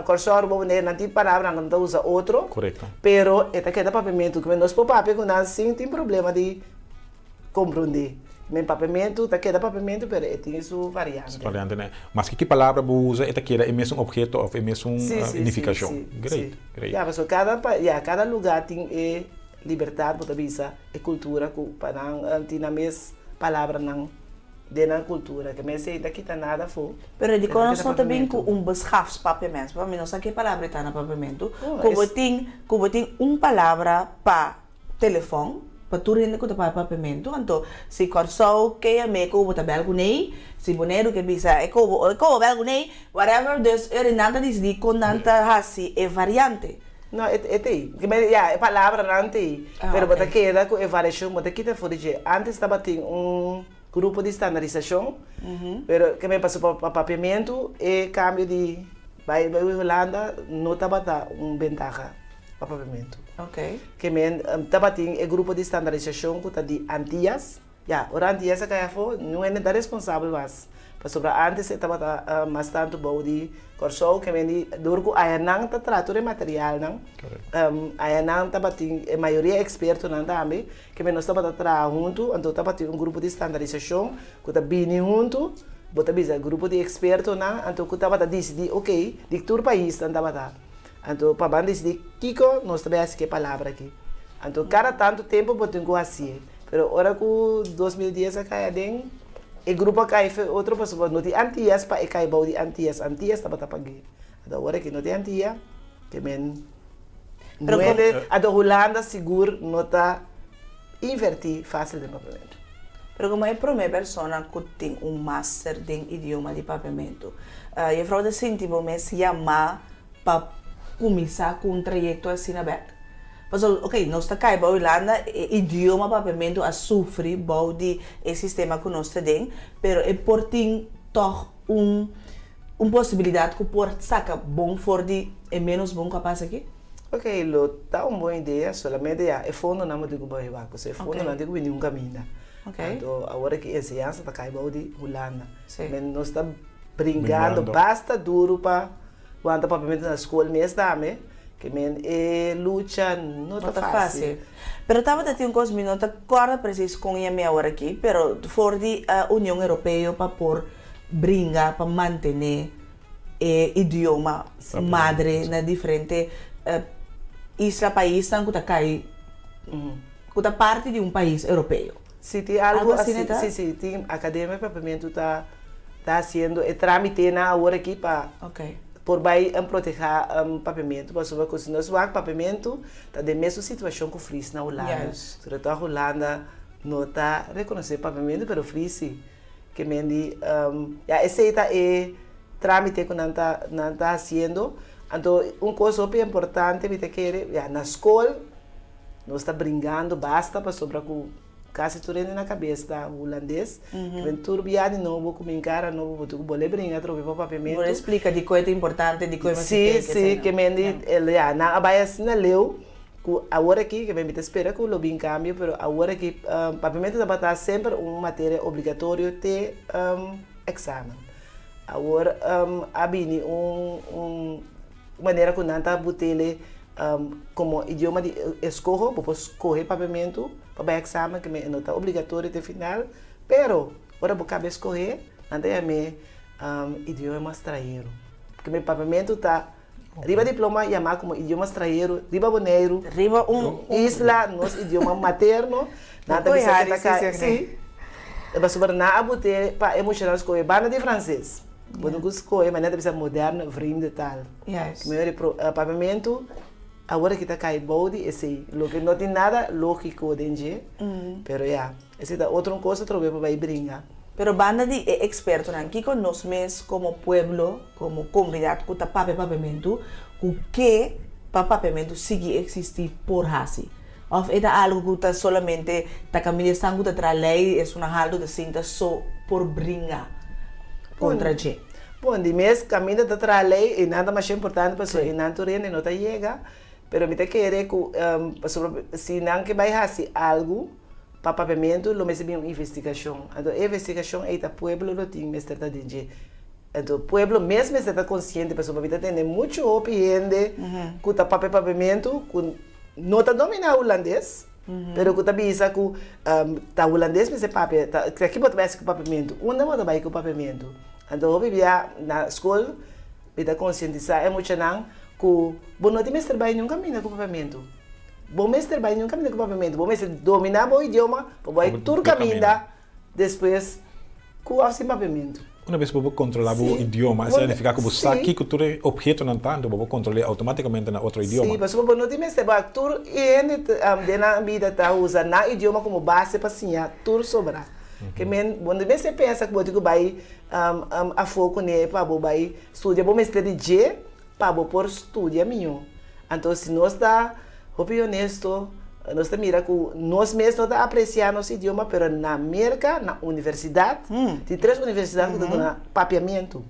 Speaker 17: Kòrsou, Aruba, Boneiru, nan tin palabranan ku nan ta usa otro.
Speaker 3: Korekto.
Speaker 17: Pero e ta keda papiamentu. Kimen nos por papia ku nan sin tin problema di komprondé. Men papiamentu ta keda papiamentu, pero e tin su variante.
Speaker 3: Su variante, ne. Maske ki palabra bo usa, e ta keda e mesun obheto òf e mesun nifikashon.
Speaker 17: Sí, sí, sí.
Speaker 3: Great, great.
Speaker 17: Ya, pasobra kada, ya, kada lugá tin e libertat, bo ta bisa, e kultura ku pa nan tin nan mes palabranan. Den nan cultura ke mester ta kita nada afo.
Speaker 2: Pero dikon nos no ta bin ku un beschaafd papiamento? Pasobra mi no sa ke palabra e ta na papiamentu. Ku bo tin ku bo tin un palabra pa telefòn pa tur hende ku ta papia papiamentu. Anto si Kòrsou ke yam'é ku bo ta bèl kuné, si Boneiru ke bisa e ku bo e ku bo bèl kuné, whatever. Dus eri nan ta disidí kon nan ta hasi e variante.
Speaker 17: No, e e ta ei. Ya, e palabranan ta ei. Pero bo ta keda ku e variashon, bo ta kita for di dje. Ántes tabatin un grupo di standarisashon, pero ke men pasó pa papiamentu, e kambio di bai bai Hulanda no tabata un bentaha pa papiamentu. Ke men tabatin e grupo di standarisashon ku ta di Antias. Ya, ora Antias a kai afó, niun hende ta responsabel mas, pasobra ántes e tabata mas tantu bou di Kòrsou, ke men di dor ku ayanan ta traha tur e materialnan, ayanan tabatin e mayoria ekspertonan tambe, ke men nos tabata traha huntu, anto tabatin un grupo di standarisashon ku ta bini huntu, bo ta bisa grupo di ekspertonan, anto ku tabata disidí, oke, di tur paisnan tabata, anto pa ban disidí kiko nos ta bai hasi ku e palabra aki, anto kada tantu tempu bo tin ku hasié. Pero ora ku 2010 a kai aden, e grupo a kai fe otro pasobra no tin Antias pa e kai bou di Antias. Antias tabata pag'é. Anto awor aki no tin Antia, ke men nuebe. Anto Hulanda sigur no ta invertí fásil den papiamentu.
Speaker 2: Pero komo e promé persona ku tin un master den idioma di papiamentu, jefrou ta sinti bo mes yamá pa kuminsá ku un trayekto asina bèk? Pasobra, ok, nos ta kai bou Hulanda, e idioma papiamentu a sufri bou di e sistema ku nos ta den, pero e por tin tòg un un posibilidat ku por saka bon for di e ménos bon ku a pasa aki?
Speaker 17: Ok, lo ta un bon idea, solamente ya e fondonan bo tin ku bai wak, pasobra e fondonan tin ku bini un kaminda. Anto awor aki enseñansa ta kai bou di Hulanda. Men nos ta bringando basta duru pa. Wanta papiamentu na skol mes tambe, ke men e lucha no ta fásil.
Speaker 2: Pero tabata tin un kos, mi no ta kòrda presis kon yam'é awor aki, pero for di Union Europeo pa por bringa pa mantené e idioma madre na diferente isla, paisnan ku ta kai, ku ta parti di un pais europeo.
Speaker 17: Si tin algu asina, si, si, tin Akademia Papiamentu ta ta hasiendo e trámitenan awor aki pa por bai protehá papiamentu pasobra ku si nos wak papiamentu ta den mesun situashon ku Fries na Hulanda. Sobre todo Hulanda no ta rekonosé papiamentu pero Fries si. Ke men di ya esei ta e. trámite ku nan ta nan ta hasiendo. Anto un kos hopi importante mi ta kere, ya na skol nos ta bringando basta pasobra ku kasi tur hende na kabes ta hulandes. Kiben tur bia di nobo ku mi kara nobo bo tin ku bolbe bringa atrobe pa papiamentu.
Speaker 2: Bo splika dikon e ta importante, dikon e mester
Speaker 17: Sí,
Speaker 2: ten
Speaker 17: sí,
Speaker 2: esei.
Speaker 17: ke men di ya nan a bai asina leu ku awor aki ke men mi ta spera ku lo bin kambio pero awor aki papiamentu tabata semper un materia obligatorio te eksamen. Awor a bini un un manera ku nan ta butele komo idioma di eskoho, bo por skohe papiamentu pa bai eksamen ke no ta obligatorio te final, pero ora bo kaba eskohe nan ta yam'é idioma stranhero. Ke papiamentu ta riba diploma yamá komo idioma stranhero riba Boneiru,
Speaker 2: Riba un
Speaker 17: isla, nos idioma materno, nan ta bisa ke ta kai, sí, pasobra nan a but'é pa e muchanan skohe banda di franses, bo no ku skohe, ma nan ta bisa moderne vreemde taal. Mihor e papiamentu awor aki ta kai bou di esei, loke no tin nada lógiko den dje, pero ya, esei ta otro un kos atrobe pa bai bringa.
Speaker 2: Pero banda di e ekspertonan, kiko nos mes komo pueblo, komo komunidat ku ta papia papiamentu, ku ke pa papiamentu sigui eksistí por hasi? Òf e ta algu ku ta solamente ta kaminda esnan ku ta traha lei, esunnan haltu ta sinta so por bringa kontra dje?
Speaker 17: Bon, di mes kaminda ta traha lei i nan ta masha importante pasobra i nan tur hende no ta yega, pero mi ta kere ku pasobra si nan ke bai hasi algu, Pa papiamentu lo mester bin un investigashon. Anto e investigashon ei ta pueblo lo tin mester ta den dje. Anto pueblo mes mester ta konsiente pasobra mi ta tende muchu hopi hende ku ta papia papiamentu ku no ta dominá hulandes pero ku ta bisa ku ta hulandes mester papia ta aki bo ta bai hasi ku papiamentu unda bo ta bai ku papiamentu. Anto hopi bia na skol mi ta konsientisá e muchanan ku bo no tin mester bai niun kaminda ku papiamentu. Bo mester bai niun kaminda ku papiamentu. Bo mester dominá bo idioma pa bo bai tur kaminda despues ku òf sin papiamentu.
Speaker 3: Una bes bo por kontrolá bo idioma, esei a nifiká ku bo sa kiko tur e ophetonan ta, anto bo por kontrol'é outomátikamente na otro idioma.
Speaker 17: Sí, pasobra bo no tin mester bai tur hende den nan bida ta usa nan idioma komo base pa siña tur sobrá. Ke men bo no mester pensa ku bo tin ku bai afó kuné pa bo bai studia. Bo mester di dje pa bo por studia mihó. Anto si nos ta hopi honesto, nos ta mira ku nos mes no ta apresiá nos idioma, pero na Merka, na universidat, tin tres universidat ku ta duna papiamentu.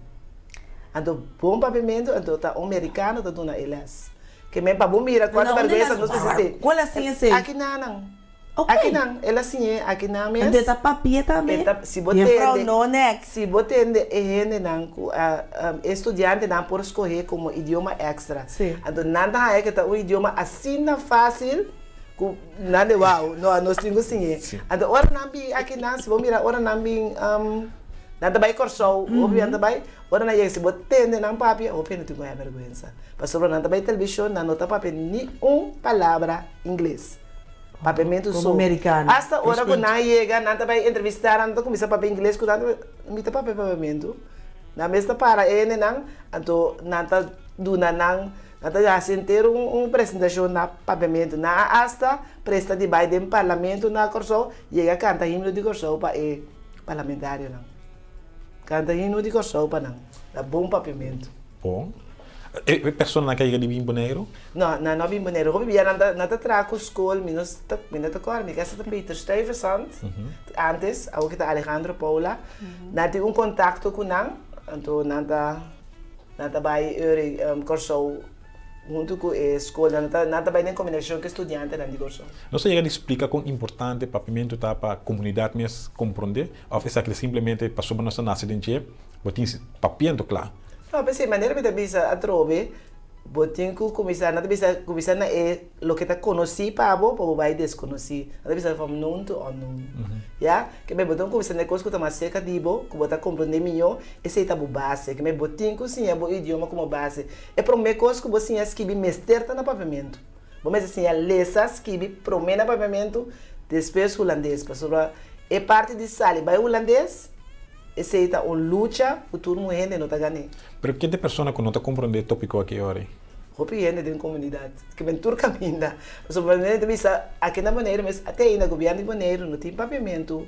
Speaker 17: Anto bon papiamentu, anto ta un merikano ta duna e lès. Ke men pa bo mira kuantu bèrgwensa nos mester tin.
Speaker 2: Kual a siña esei?
Speaker 17: Aki nan. Aki nan, el a siñ'é aki nan mes.
Speaker 2: Anto e ta papi'é tambe?
Speaker 17: E ta, si bo
Speaker 2: Juffrouw
Speaker 17: tende,
Speaker 2: Nonek.
Speaker 17: si bo tende e hendenan ku a, e studiantenan por skohé komo idioma èkstra.
Speaker 2: Sí.
Speaker 17: Anto nan ta haña ku ta un idioma asina fásil ku nan di wou, no, nos tin ku siñ'é.
Speaker 3: Sí.
Speaker 17: Anto ora nan bin aki nan, si bo mira ora nan bin, nan ta bai Kòrsou, hopi nan ta bai, ora nan yega si bo tende nan papia, hopi hende tin ku haña bèrgwensa. Pasobra nan ta bai televishon, nan no ta papia ni un palabra ingles. Papiamentu
Speaker 2: Como
Speaker 17: so.
Speaker 2: mericano.
Speaker 17: Hasta ora cu nan yega, nan ta bay entrevista, nan ta cuminsa papia ingles cu nan, mi ta papia papiamentu. Nan mes ta para e hendenan, anto nan ta duna nan, nan ta haci henter un un presentacion na papiamentu. Nan a hasta presta di bay den parlamento na Corsou, yega canta himno di Corsou pa e parlamentarionan. Canta himno di Corsou pa nan. Ta bon papiamentu.
Speaker 3: Bon. E personanan ke a yega di bin Boneiru?
Speaker 17: No, nan no a bin Boneiru. Hopi bia nan ta nan ta traha ku skol, mi no ta mi no ta kòrda, mi kasa ta Peter Stuyvesant, antes, awor ki ta Alejandro Paula. Nan tin un kontakto ku nan, anto nan ta nan ta bai eur Kòrsou huntu ku e skol, nan ta nan ta bai den kombinashon ku e studiantenan di Kòrsou.
Speaker 3: Nos a yega di splika kon importante papiamentu ta pa komunidat mes komprondé òf esaki ta simplemente pasobra nos ta nase den dje, bo tin papiento kla?
Speaker 17: No, p'esei manera mi ta bisa atrobe, bo tin ku kuminsá, nan ta bisa kuminsá na e loke ta konosí pa bo, pa bo bai deskonosí. Nan ta bisa from known to unknown. Ya? Ke men bo tin ku kuminsá na e kos ku ta mas serka di bo, ku bo ta komprondé mihó, esei ta bo base. Ke men bo tin ku siña bo idioma komo base. E promé kos ku bo siña skibi mester ta na papiamentu. Bo mester siña lesa, skibi promé na papiamentu, despues hulandes. Pasobra e parti di sali bai hulandes, Esei ta un lucha ku tur un hende no ta gané.
Speaker 3: Pero ken ta e persona ku no ta komprondé e tópiko aki ora ei?
Speaker 17: Hopi hende den komunidat ke ben tur kaminda. Pasobra manera ta bisa aki na Boneiru mes te ainda gobièrnu di Boneiru no tin papiamentu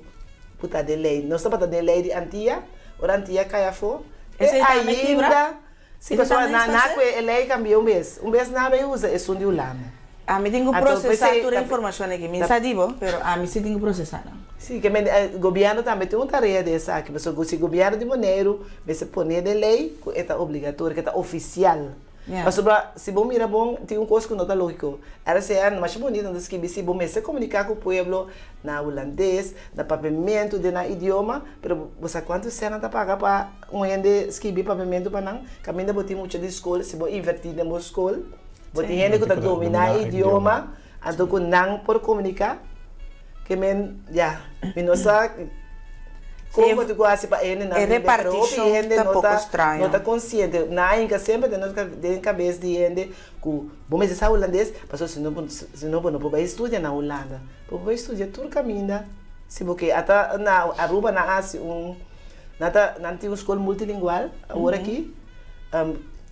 Speaker 17: ku ta den lei. Nos tabata den lei di Antia, ora Antia kai afó.
Speaker 2: Esei tambe kibra?
Speaker 17: Si, pasobra na na ku e lei kambia un bes. Un bes nan a bai usa esun di Hulanda.
Speaker 2: Ami tin ku prosesá tur e informashon aki. Mi sa di bo, pero ami si tin ku prosesá nan.
Speaker 17: Si, ke men gobièrnu tambe tin un tarea di esaki. Pasobra ku si gobièrnu di Boneiru mester pone den lei ku e ta obligatorio, ku e ta ofisial. Pasobra si bo mira bon, tin un kos ku no ta lógiko. RCN, masha bonito nan ta skibi si bo mester komuniká ku pueblo na hulandes, na papiamentu den nan idioma, pero bo sa kuantu sèn nan ta paga pa un hende skibi papiamentu pa nan? Kaminda bo tin mucha di skol, si bo invertí den bo skol, bo tin hende ku ta dominá e idioma, anto ku nan por komuniká. Ke men, ya, mi no sa kon bo tin ku hasi pa hende nan
Speaker 2: E
Speaker 17: bebe, pero hopi
Speaker 2: repartishon
Speaker 17: hende
Speaker 2: ta
Speaker 17: no
Speaker 2: poko
Speaker 17: ta,
Speaker 2: straño.
Speaker 17: no ta konsiente. Nan a hinka semper den nos den kabes di hende ku bo mester sa hulandes, pasobra si no bo si no bo no por bai studia na Hulanda. Bo por bai studia tur kaminda si bo ke. Ata na Aruba nan a hasi un, nan ta nan tin un skol multilingual awor aki.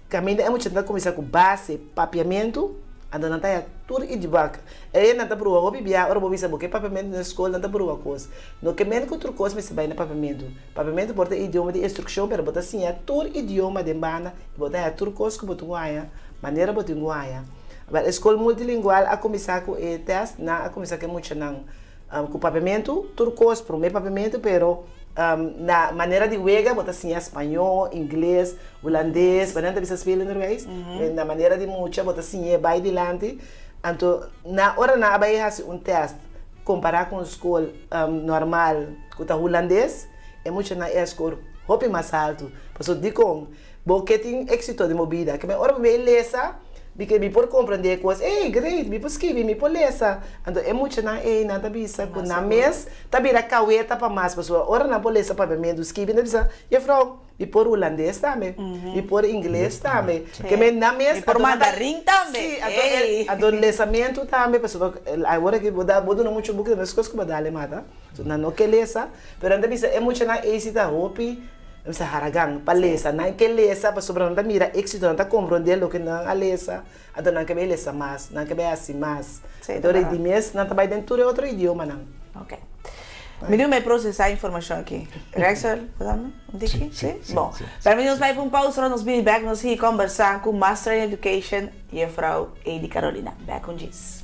Speaker 17: Kaminda e muchanan ta kuminsá ku base papiamentu, anto nan ta haña tur idioma. E nan ta brua hopi bia ora bo bisa bo ke papiamentu na skol, nan ta brua kos. No ke men ku tur kos mester bai na papiamentu. Papiamentu por ta idioma di instrukshon, pero bo ta siña tur idioma den banda i bo ta haña tur kos ku bo tin ku haña manera bo tin ku haña. Awor e skol multilingual a kuminsá ku e tèst, nan a kuminsá ku e muchanan ku papiamentu, tur kos promé papiamentu, pero na manera di wega bo ta siña spañó, ingles, hulandes, bo nan ta bisa spelenderwijs, na manera di mucha bo ta siñ'é bai dilanti. Anto na ora nan a bai hasi un tèst kompará ku un skol normal ku ta hulandes, e muchanan e a skor hopi mas haltu. Pasobra dikon? Bo ke tin éksito den bo bida. Ke men ora bo bai lesa, mi ke mi por komprendé e kos, ey, great, mi por skibi, mi por lesa. Anto e muchanan ey nan ta bisa ku nan mes ta bira kaweta pa mas, pasobra ora nan por lesa papiamentu, skibi, nan ta bisa, Jefrouw, mi por hulandes tambe, mi por ingles tambe. Ke men nan mes.
Speaker 2: Mi por mandarin tambe.
Speaker 17: Sí, anto e, anto lesamentu tambe, pasobra awor aki bo da, bo duna muchu buki, ta meskos ku bo dal e mata. Nan no ke lesa, pero nan ta bisa e muchanan ey si ta hopi. Nan bisa haragan pa lesa. Nan ke lesa pasobra nan ta mira éxito, nan ta komprondé loke nan a lesa, anto nan ke bai lesa mas, nan ke bai hasi mas. Anto rei di mes nan ta bai den tur e otro idiomanan.
Speaker 2: Ok. Mi di un bai prosesá informashon aki. Rexel, bo tambe? Un tiki? Sí? Bon. Permiti nos bai pa un pausa, ora nos bini bèk nos sigui kòmbersá ku Master in Education, Jefrou Ady Carolina. Bèk un djis.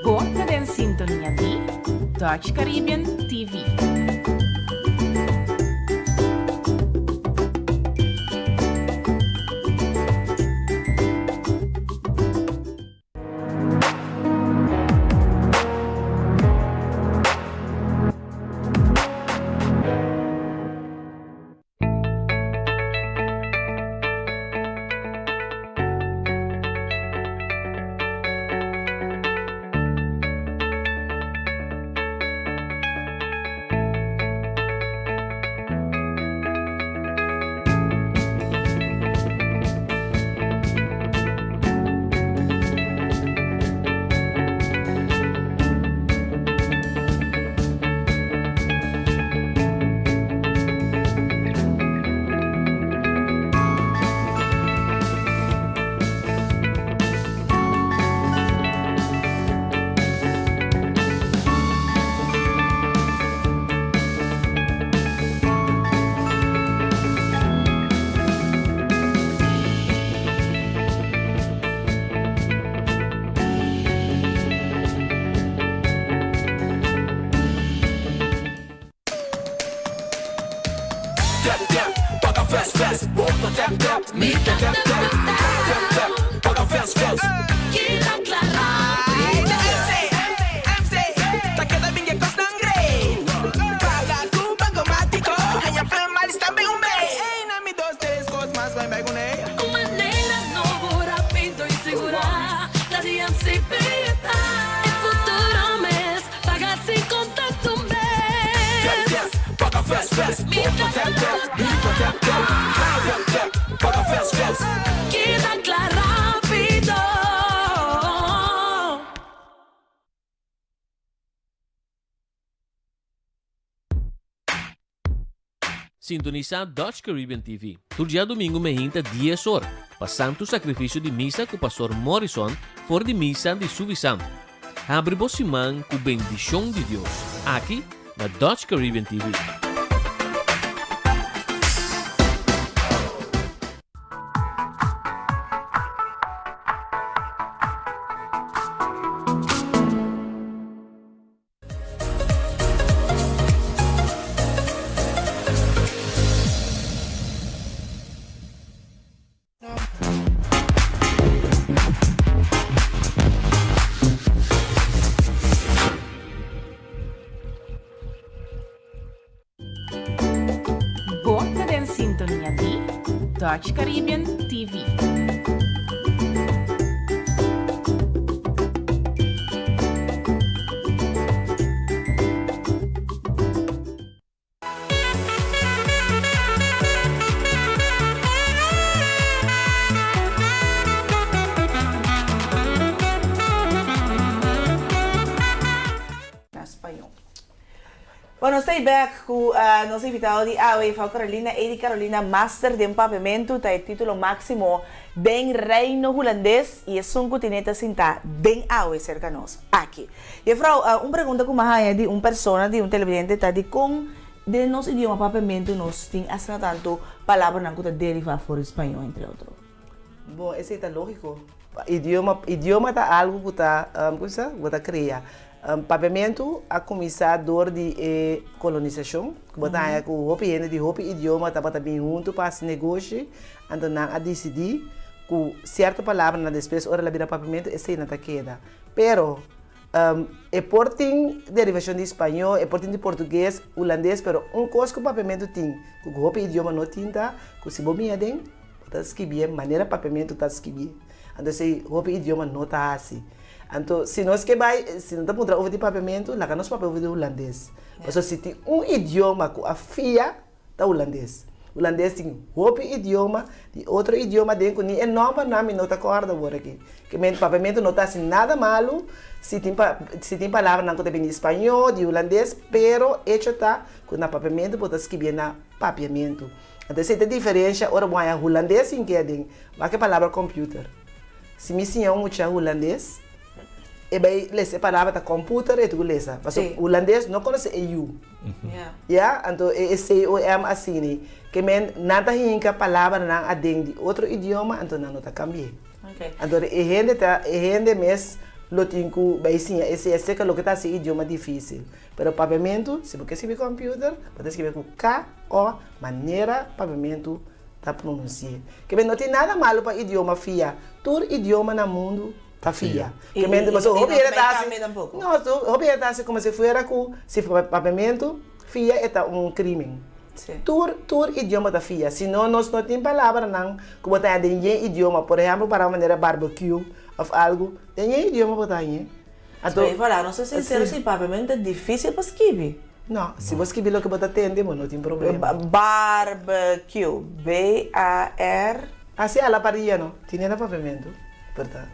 Speaker 1: Bo ta den sintonia di Dutch Caribbean TV.
Speaker 18: Sintonisá Dutch Caribbean TV tur djadumingu mehinta dies or pa Santu Sakrifisio di Misa ku Pastor Morrison for di Misa di Suvi Santu. Habri bo siman ku bendishon di Dios aki na Dutch Caribbean TV.
Speaker 1: Bo ta den sintonia di Dutch Caribbean TV.
Speaker 2: Na spañó. Bueno, nos ta bek ku nos invitado di awe, Juffrouw Carolina Edy Carolina, Master den Papiamentu, ta e título máksimo den Reino Hulandes i esun ku tene ta sintá den awe serka nos aki. Juffrouw, un pregunta ku mi a haña di un persona, di un televidente ta dikon den nos idioma Papiamentu nos tin asina tantu palabranan ku ta derivá for di spañó, entre otro?
Speaker 17: Bon, esei ta lógiko. Idioma, idioma ta algu ku ta, ku sa, bo ta krea. Papiamentu a kuminsá dor di e kolonisashon, ku bo ta haña ku hopi hende di hopi idioma tabata bin huntu pa hasi negoshi, anto nan a disidí ku sierto palabranan despues ora el a bira papiamentu esei nan ta keda. Pero e por tin derivashon di spañó, e por tin di portugues, hulandes, pero un kos ku papiamentu tin ku hopi idioma no tin ta ku si bo mia den bo ta skibié manera papiamentu ta skibié. Anto esei hopi idioma no ta hasi. Anto, si nos ke bai, si nan ta puntra over di papiamentu, laga nos papia over di hulandes. Pasobra si tin un idioma ku a fia, ta hulandes. Hulandes tin hopi idioma di otro idioma den ku ni e nòmbernan mi no ta kòrda awor aki. Ke men papiamentu no ta hasi nada malu si tin pa si tin palabranan ku ta bini di spañó, di hulandes, pero echo ta ku na papiamentu bo ta skibié na papiamentu. Anto esei ta diferensha ora bo haña hulandes sin ke aden. Wak e palabra computer. Si mi siña un mucha hulandes, e bai lesa e palabra ta computer e tugu lesa. Pasobra hulandes no konosé e yu. Ya, anto e C-O-M asina. Ke men nan ta hinka palabranan aden di otro idioma, anto nan no ta kambi'é. Anto e hende ta, e hende mes lo tin ku bai siña esei aserka loke ta hasi e idioma difísil. Pero papiamentu, si bo ke skibi computer, bo ta skibi ku K-O manera papiamentu ta pronunsi'é. Ke men no tin nada malu pa idioma fia. Tur idioma na mundu ta fia. Ke men pasobra hopi hende ta hasi, no, hopi hende ta hasi komo si fuera ku si papiamentu fia e ta un krimen. Tur, tur idioma ta fia. Si no nos no tin palabranan ku bo ta haña den yen idioma. Por ehèmpel para manera barbecue òf algu, den yen idioma bo ta hañ'é.
Speaker 2: Anto, Pero voilà, nos ta sincero si papiamentu ta dificil pa skibi.
Speaker 17: No, si bo skibi loke bo ta tende, bo no tin problema.
Speaker 2: Barbecue, B-A-R.
Speaker 17: Ah, si, a la parrilla no. Tin na papiamentu, pero ta.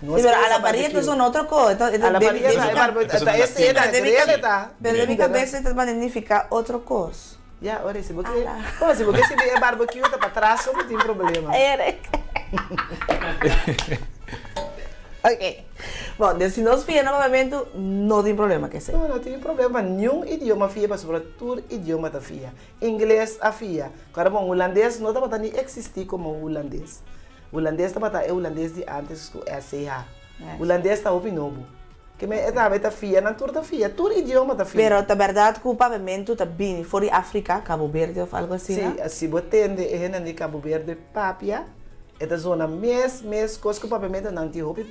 Speaker 2: Si, pero a la parrilla ta zona otro cos.
Speaker 17: A la parrilla ta e barbecue, ta e cena, grill e ta.
Speaker 2: Pero den mi cabeza ta significa otro cos.
Speaker 17: Ya, ora si bo ke, bueno, si bo ke skibi e barbecue ta patras so bo tin problema.
Speaker 2: Eric. Ok. Bon, den si nos fia na papiamentu, no tin problema ku esei.
Speaker 17: No, no tin problema pa niun idioma fia pasobra tur idioma ta fia. Ingles a fia. Kòrda bon, hulandes no tabata ni eksistí komo hulandes. Hulandes tabata e hulandes di ántes ku SCH. Hulandes ta hopi nobo. Ke men e tambe ta fia, nan tur ta fia, tur idioma ta fia.
Speaker 2: Pero ta bèrdat ku papiamentu ta bini for di Afrika, Cabo Verde òf algu asina?
Speaker 17: Sí, si bo tende e hendenan di Cabo Verde papia, E ta zona mes mes kos ku papiamentu nan tin hopi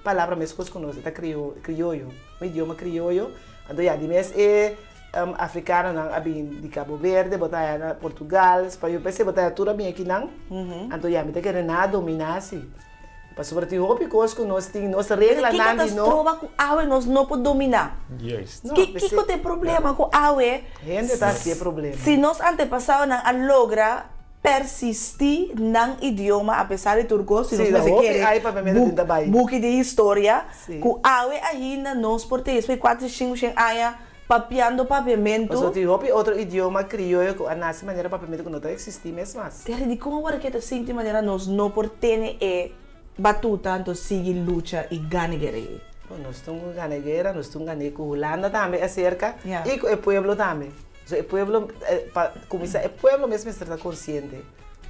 Speaker 17: palabra mes kos ku nos e ta krioyo un idioma krioyo anto ya di mes e afrikanonan a bin di Cabo Verde bo ta haya na Portugal spañol p'esei bo ta haya tur a bin akinan anto ya mi ta kere nan a domina si pasobra tin hopi kos ku nos tin nos reglanan di no.
Speaker 2: Kiko ta stroba ku awe nos no por domina? Kiko ta e problema ku awe
Speaker 17: Hende ta hasi e problema.
Speaker 2: Si nos antepasadonan a logra persistí nan idioma apesar di tur kos, si nos mester kere buki di historia ku awe ainda nos por tin, despues di kuater sinku shen aña. Papiando papiamentu.
Speaker 17: Pasobra tin hopi otro idioma krioyo ku a nase manera papiamentu ku no ta eksistí mes mas.
Speaker 2: Terry, dikon awor ke ta sinti manera nos no por tene e batuta anto sigui lucha i gana e guera ei?
Speaker 17: Bon, nos tin ku gana e guera, nos tin ku gana e ku Hulanda tambe aserka i ku e pueblo tambe. So e pueblo, pa kuminsá e pueblo mes mester ta konsiente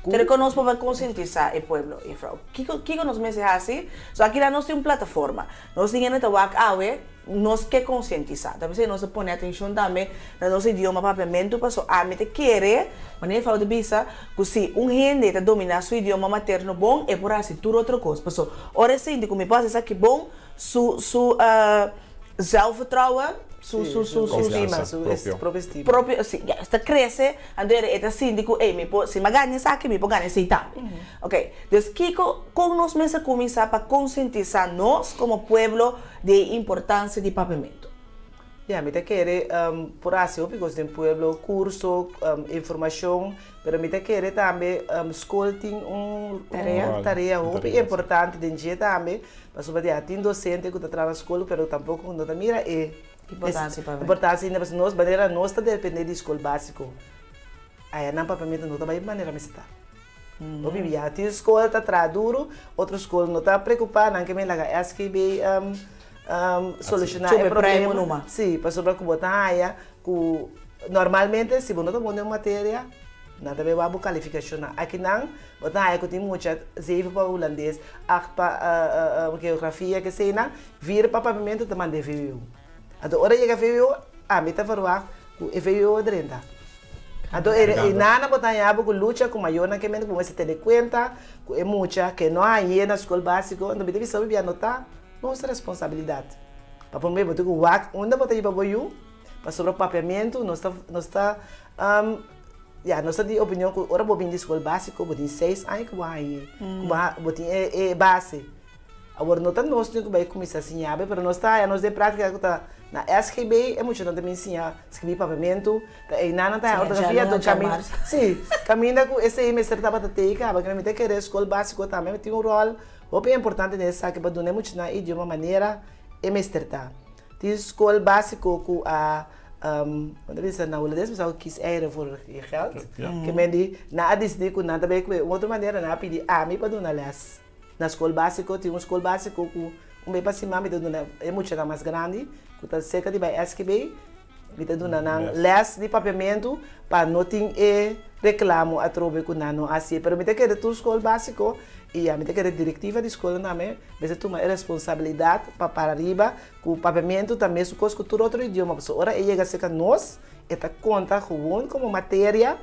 Speaker 17: ku.
Speaker 2: Pero kon nos por bai konsientisá e pueblo, juffrouw? Kiko kiko nos mester hasi? So akinan nos tin un plataforma. Nos tin hende ta wak awe, nos ke konsientisá. Ta p'esei nos ta pone atenshon tambe na nos idioma papiamentu, paso ami ta kere, manera juffrouw ta bisa, ku si un hende ta dominá su idioma materno bon, e por hasi tur otro kos. Paso ora e sinti ku mi por hasi esaki bon, su su zelfvertrouwen, su su su su
Speaker 17: Estima, su propio estima.
Speaker 2: Propio, si, ya, ta krese, anto e ta sinti ku, ey, mi por, si mi a gana esaki, mi por gana esei tambe. Ok, dus kiko, kon nos mester kuminsá pa konsientisá nos komo pueblo di e importansia di papiamentu?
Speaker 17: Ya, mi ta kere por hasi hopi kos den pueblo, kurso, informashon, pero mi ta kere tambe skol tin un tarea hopi importante den dje tambe, pasobra ya tin dosente ku ta traha na skol pero tampoko no ta mira e importansia ainda, pasobra nos manera nos ta depende di skol básiko, aya nan papiamentu no ta bai manera mester ta. Hopi bia tin skol ta traha duru, otro skol no ta preocupa, nan ke men laga SGB soluciona e problema. Si, pasobra ku bo ta haya ku normalmente si bo no ta bon den un materia, nan ta bay wak bo kalifikashonnan. Akinan bo ta haya ku tin mucha zeven pa hulandes, acht pa geografia, keseinan, vier pa papiamentu ta manda e VWO. Anto ora yega VWO, ami ta verwagt ku e VWO a drenta. Anto e nana bo ta haña bo ku lucha ku mayornan ke mente ku bo mester tene kuenta ku e mucha ke no hañ'é na skol básiko, anto mi ta bisa hopi bia no ta nos responsabilidat. Pa promé bo tin ku wak unda bo ta hiba bo yu, pasobra papiamentu nos ta nos ta ya nos ta di opinion ku ora bo bin di skol básiko bo tin seis aña ku bo hañ'é, ku bo bo tin e base. Awor no ta nos tin ku bai kuminsá siña be, pero nos ta haña nos den práktika ku ta na SGB e muchanan ta bin siña skibí papiamentu, ta einan nan ta haña ortografia, anto kaminda, sí, kaminda ku esei mester tabata tei kaba, mi ta kere skol básiko tambe tin un ròl hopi importante den esaki pa duna e muchanan e idioma manera e mester ta. Tin skol básiko ku a, bo ta bisa na hulandes bo sa ku kies eieren voor je geld, ke men di nan a disidí ku nan ta bai ku e un otro manera, nan a pidi ami pa duna lès. Na skol básiko tin un skol básiko ku un bes pa siman mi ta duna e muchanan mas grandi ku ta serka di bai SGB, mi ta duna nan lès di papiamentu pa no tin e reklamo atrobe ku nan no hasié. Pero mi ta kere tur skol básiko i ya mi ta kere direktiva di skolnan tambe mester tuma e responsabilidat pa para riba ku papiamentu ta mesun kos ku tur otro idioma pasobra ora e yega serka nos e ta konta gewoon komo materia.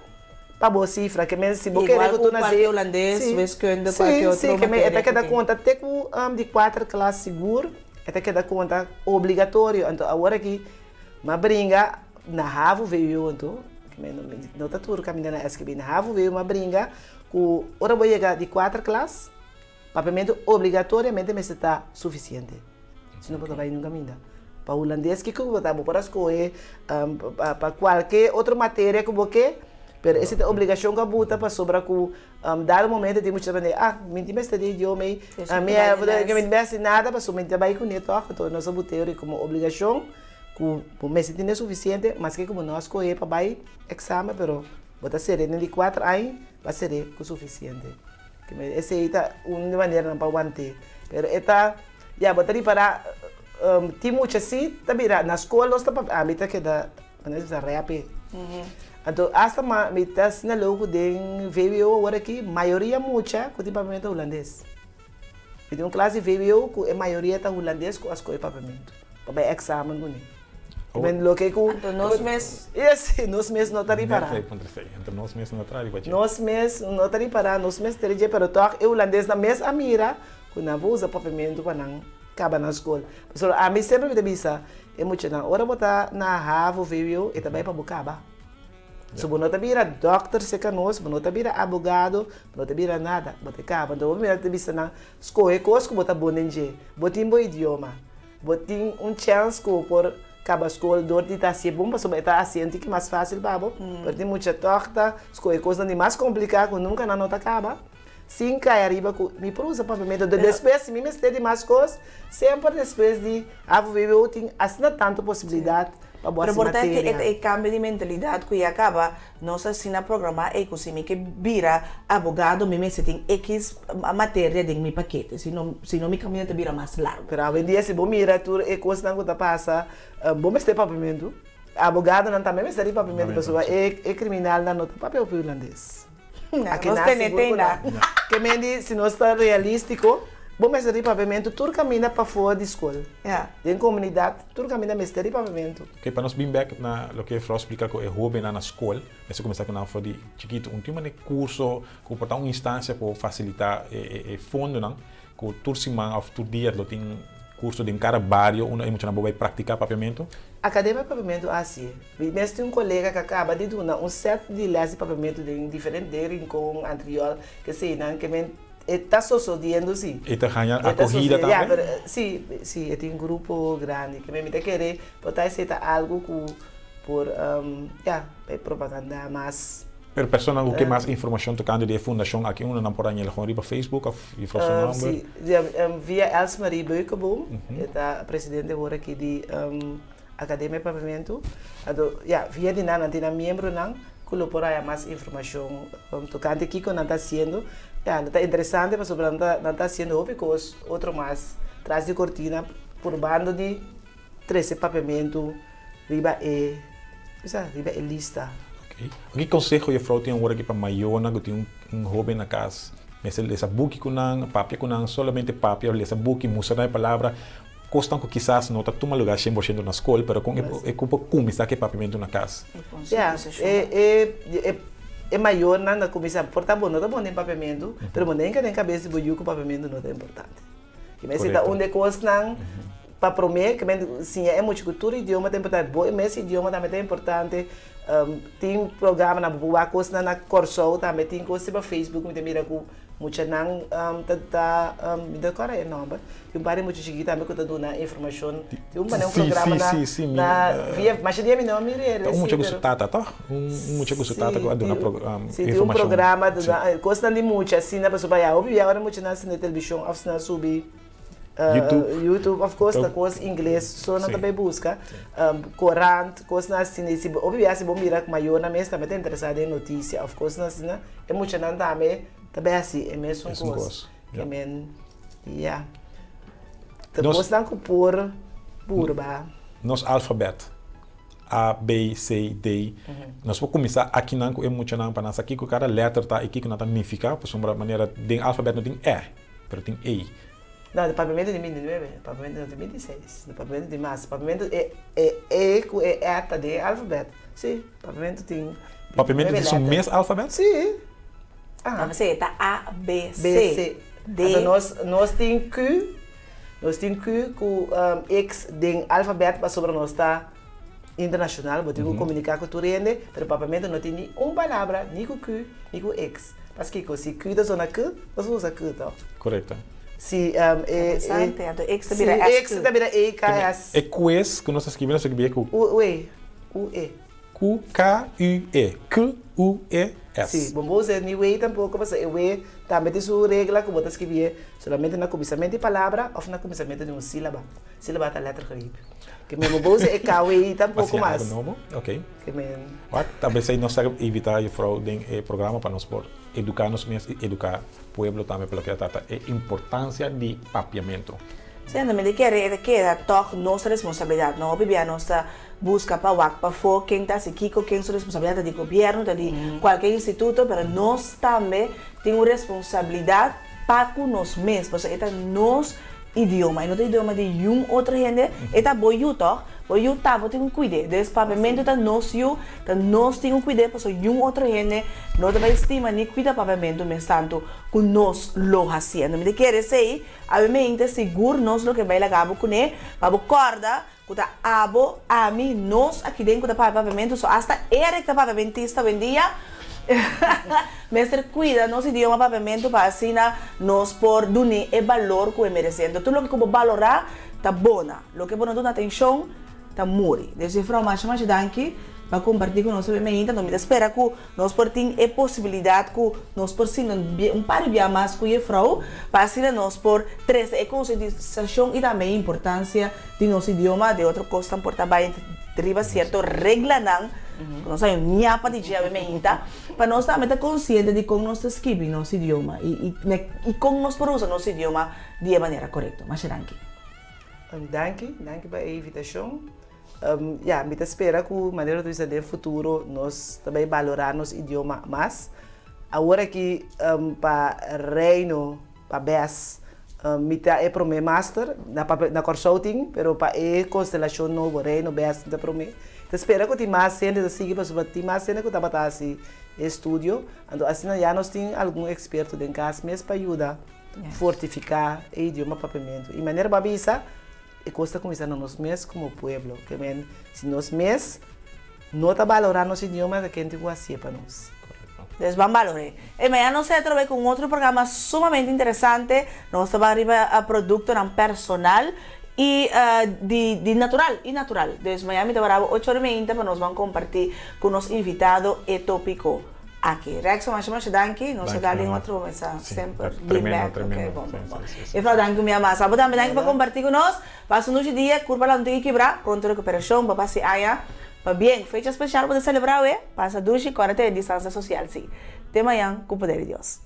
Speaker 17: Pa bo sifra, ke men si bo kere
Speaker 2: Igual
Speaker 17: ku
Speaker 2: ku
Speaker 17: tur na
Speaker 2: kualke
Speaker 17: ze,
Speaker 2: hulandes,
Speaker 17: si,
Speaker 2: wiskunde,
Speaker 17: si,
Speaker 2: kualke
Speaker 17: si,
Speaker 2: otro
Speaker 17: ke men e
Speaker 2: materia
Speaker 17: ta
Speaker 2: ku
Speaker 17: keda
Speaker 2: tin.
Speaker 17: konta te ku di kuater klas sigur, e ta keda konta obligatorio. Anto awor aki m'a bringa na havo vwo anto, ke men no ta tur kaminda na SGB, na havo vwo m'a bringa ku ora bo yega di kuater klas, Papiamentu obligatoriamente mester ta sufisiente, si no bo ta bai nunka minda. Pa hulandes kiko ku bo ta, bo por a skohe pa kualke otro materia ku bo ke, pero esei ta obligashon ku a buta pasobra ku dado momento tin mucha ta bende, ah, mi tin mester di idioma ei, mi mi no hasi nada pasobra mi ta bai kuné tòg, anto nos a buta e komo obligashon ku bo mester tene sufisiente maske ku bo no a skohe pa bai eksamen, pero bo ta sere den di kuater aña bo a sere ku sufisiente. Esei ta un di maneranan pa want'é. Pero e ta, ya, bo ta ripará, tin mucha si ta bira, na skol nos ta papia, ami ta keda, manera di bisa, rèpi. Anto asta ma mi ta asina leu ku den vwo awor aki, mayoria mucha ku tin papiamentu ta hulandes. Mi tin un klas di vwo ku e mayoria ta hulandes ku a skohe papiamentu pa bai èksamen kuné. Men loke ku.
Speaker 2: Anto nos mes.
Speaker 17: Yes, nos mes no ta ripará.
Speaker 3: Anto nos mes no ta riba dje.
Speaker 17: Nos mes no ta ripará, nos mes ta dje, pero tòg e hulandesnan mes a mira ku nan por usa papiamentu pa nan kaba nan skol. Pasobra ami semper mi ta bisa e muchanan, ora bo ta na havo, vwo, e ta bai pa bo kaba. So bo no ta bira dòkter serka nos, bo no ta bira abogado, bo no ta bira nada, bo ta kaba. Anto bo mira ta bisa nan, skohe kos ku bo ta bon den dje, bo tin bo idioma. Bo tin un chèns ku bo por kaba skol dor di ta hasié bon pasobra e ta hasié un tiki mas fásil pa bo. Pero tin mucha tòg ta skohe kosnan di mas kompliká ku nunka nan no ta kaba sin kai ariba ku mi por usa papiamentu. Enton despues si mi mester di mas kos, semper despues di havo vwo tin asina tantu posibilidat. Pa bo
Speaker 2: Pero
Speaker 17: hasi
Speaker 2: por ta
Speaker 17: materia.
Speaker 2: e kambio di mentalidat ku ya kaba nos asina programá ei ku si mi ke bira abogado mi mester tin ekis materia den mi pakete sino sino mi kaminda ta bira mas largu.
Speaker 17: Pero awendia si bo mira tur e kosnan ku ta pasa bo mester papiamentu. Abogadonan tambe mester di papiamentu pasobra e e kriminalnan no ta papia hopi hulandes. Aki
Speaker 2: Nos
Speaker 17: nan
Speaker 2: tene
Speaker 17: sigur ku
Speaker 2: tenda.
Speaker 17: nan. Ke men di si nos ta realístiko bo mester di papiamentu tur kaminda pafó di skol. Den komunidat tur kaminda mester di papiamentu.
Speaker 3: Oké, pa nos bin bek na loke Frau splika ku e hóbennan na skol mester kuminsá ku nan for di chikitu. Un tin manera kurso ku por ta un instansia ku fasilitá e fondonan ku tur siman òf tur dia lo tin kurso den kada bario unda e muchanan por bai praktiká papiamentu.
Speaker 17: Akademia Papiamentu a hasié. Mi mes tin un kolega ku a kaba di duna un sèt di lès di papiamentu den diferente den Rincon, Antriol, keseinan ke men e ta sosodiendo si.
Speaker 3: E ta haña
Speaker 17: E ta
Speaker 3: akohida
Speaker 17: sosodiendo, ya,
Speaker 3: tambe?
Speaker 17: pero si, si, e tin grupo grandi. Ke men mi ta kere por ta esei ta algu ku por, ya, bai propagandá mas.
Speaker 3: Pero personanan ku ke mas informashon tokante di e fundashon aki unda nan por haña el riba Facebook òf juffrouw su nòmber?
Speaker 17: Si, via Elsmarie Beukeboom, e ta presidente awor aki di Akademia Papiamentu. Anto ya, via di nan nan tin nan miembronan ku lo por haña mas informashon tokante kiko nan ta hasiendo. Ya, ta interesante pasobra nan ta nan ta hasiendo hopi kos otro mas tras di kortina purbando di trese papiamentu riba e riba e lista.
Speaker 3: Ok. Ki konseho juffrouw tin awor aki pa mayornan ku tin un hoben na kas? Mester lesa buki ku nan, papia ku nan, solamente papia of lesa buki, mustra nan e palabra, kosnan ku kisas no ta tuma lugá shen por shento na skol, pero kon e ku por kuminsá ku e papiamentu na kas?
Speaker 17: Ya, e e e mayornan ta kuminsá, por ta bo no ta bon den papiamentu, pero bo no hinka den kabes di bo yu ku papiamentu no ta importante. Ki mester ta un di e kosnan pa promé ki men siña e mucha ku tur idioma ta importante, bo mes idioma tambe ta importante. Tin programanan bo por wak kosnan na Kòrsou tambe tin kos riba Facebook mi ta mira ku muchanan ta ta mi no kòrda e nòmber tin un par di mucha chikit tambe ku ta duna informashon tin un manera un programa na na via masha dia mi no a mira
Speaker 3: Ta un mucha ku su tata tòg? Un mucha ku su tata ku a duna informashon.
Speaker 17: Si tin un programa kosnan di mucha asina pasobra ya hopi bia ora muchanan sende televishon òf nan subi
Speaker 3: YouTube.
Speaker 17: YouTube of course ta kos ingles so nan ta bai buska. Korant, kosnan asina. I si bo hopi bia si bo mira ku mayornan mes tambe ta interesá den notisia of kosnan asina, e muchanan tambe ta bai hasi e mesun kos. Ke men, ya. Ta kosnan ku por purba.
Speaker 3: Nos alfabet, A, B, C, D, nos por kuminsá akinan ku e muchanan pa nan sa kiko kada lèter ta i kiko nan ta nifiká, pasobra manera den alfabet no tin E. Pero tin ei.
Speaker 17: No, di papiamentu di 29, papiamentu no tin 26, di papiamentu tin mas. Papiamentu e e e ku e è ta den e alfabèt. Sí, papiamentu tin
Speaker 3: Papiamentu tin su mes alfabèt?
Speaker 17: Sí.
Speaker 2: Aha. P'esei e ta A, B, C,
Speaker 17: B, C.
Speaker 2: D.
Speaker 17: Anto nos nos tin Q, nos tin Q ku X den alfabèt pasobra nos ta internashonal, bo tin ku komuniká ku tur hende, pero papiamentu no tin ni un palabra ni ku Q ni ku X. Paskiko si Q ta sona K, nos usa Q to.
Speaker 3: Korekto.
Speaker 17: Si e
Speaker 2: Interesante, anto X ta bira S
Speaker 17: Si X ta bira E K S.
Speaker 3: E quiz ku nos ta skibi nos ta skibi ku.
Speaker 17: U E U E.
Speaker 3: Q K U E Q U E S.
Speaker 17: Si, bo no por usa ni W tampoko pasobra e W tambe tin su regla ku bo ta skibié solamente na kuminsamentu di palabra òf na kuminsamentu di un sílaba. Sílaba ta lettergreep. Ke men bo por usa e K W I tampoko mas.
Speaker 3: Asina algu nobo? Ok.
Speaker 17: Ke men.
Speaker 3: Wak, ta besei nos ta invitá juffrouw den e programa pa nos por eduká nos mes i eduká pueblo tambe pa loke ta trata e importansia di papiamentu.
Speaker 2: Sí, anto mi ta kere e ta keda tòg nos responsabilidat. No hopi bia nos ta buska pa wak pafó ken ta hasi kiko, ken su responsabilidat ta di gobièrnu, ta di kualke instituto, pero nos tambe tin un responsabilidat pa ku nos mes, pasobra e ta nos idioma, e no ta idioma di yun otro hende, e ta bo yu tòg, bo yu ta bo tin ku kuid'é, des papiamentu ta nos yu, ta nos tin ku kuid'é pasobra yun otro hende no ta bai stima ni kuida papiamentu mes tantu ku nos lo hasié. Anto mi ta kere esei, awe sigur nos lo ke bai laga bo kuné pa bo kòrda ku ta abo, ami, nos aki den ku ta papia papiamentu, so asta Eric ta papiamentista owendia, mester kuida nos idioma papiamentu pa asina nos por dun'é e balor ku e meresé. Enton tur loke ku bo balorá ta bona, loke bo no duna atenshon ta muri. Des juffrouw masha masha danki pa kompartí ku nos awe mainta, mi ta spera ku Nos por tin e posibilidad cu nos por sinta un par di bia mas cu jefrouw pa asina nos por trece e concientisacion y tambe e importancia di nos idioma. De otro cosnan por ta bay riba sierto reglanan ku nos a ñapa di dje awe meinta pa nos tambe ta konsiente di kon nos ta skibi nos idioma i i kon nos por usa nos idioma di e manera korekto. Masha danki.
Speaker 17: Danki, danki pa e invitashon. Ya, mi ta spera ku manera bo ta bisa den futuro nos ta bai balorá nos idioma mas. Awor aki pa Reino, pa bes, mi ta e promé master, na na Kòrsou tin, pero pa e konstelashon nobo, Reino, bes, mi ta promé. Ta spera ku tin mas hende ta sigui pasobra tin mas hende ku tabata hasi e estudio. Anto asina ya nos tin algun eksperto den kas mes pa yuda fortifiká e idioma papiamentu. I manera bo a bisa, E kos ta kuminsá na nos mes komo pueblo. Ke men, si nos mes no ta balorá nos idioma, ta ken tin ku hasié pa nos?
Speaker 2: Des ban balor'é. E mañana nos ta atrobe ku un otro programa sumamente interesante. Nos ta ban riba produktonan personal i di di natural i natural. Des mañana mi ta wara bo ocho ora i meinta pa nos ban kompartí ku nos invitado e tópiko. Aki. Rexon masha masha danki. Nos a dal den otro mesa semper. Be back. Ok bon bon bon. E flou danki mi ama. Sa bo tambe danki pa komparti ku nos. Pasa un dushi dia. Kurpa la un tiki kibra. Pronto rekuperashon. Pa pasa e aña pa bien. Fecha speshal bo ta selebrá awe. Pasa dushi. Kòrda tene distansia sosial si. Te mañan ku poder di Dios.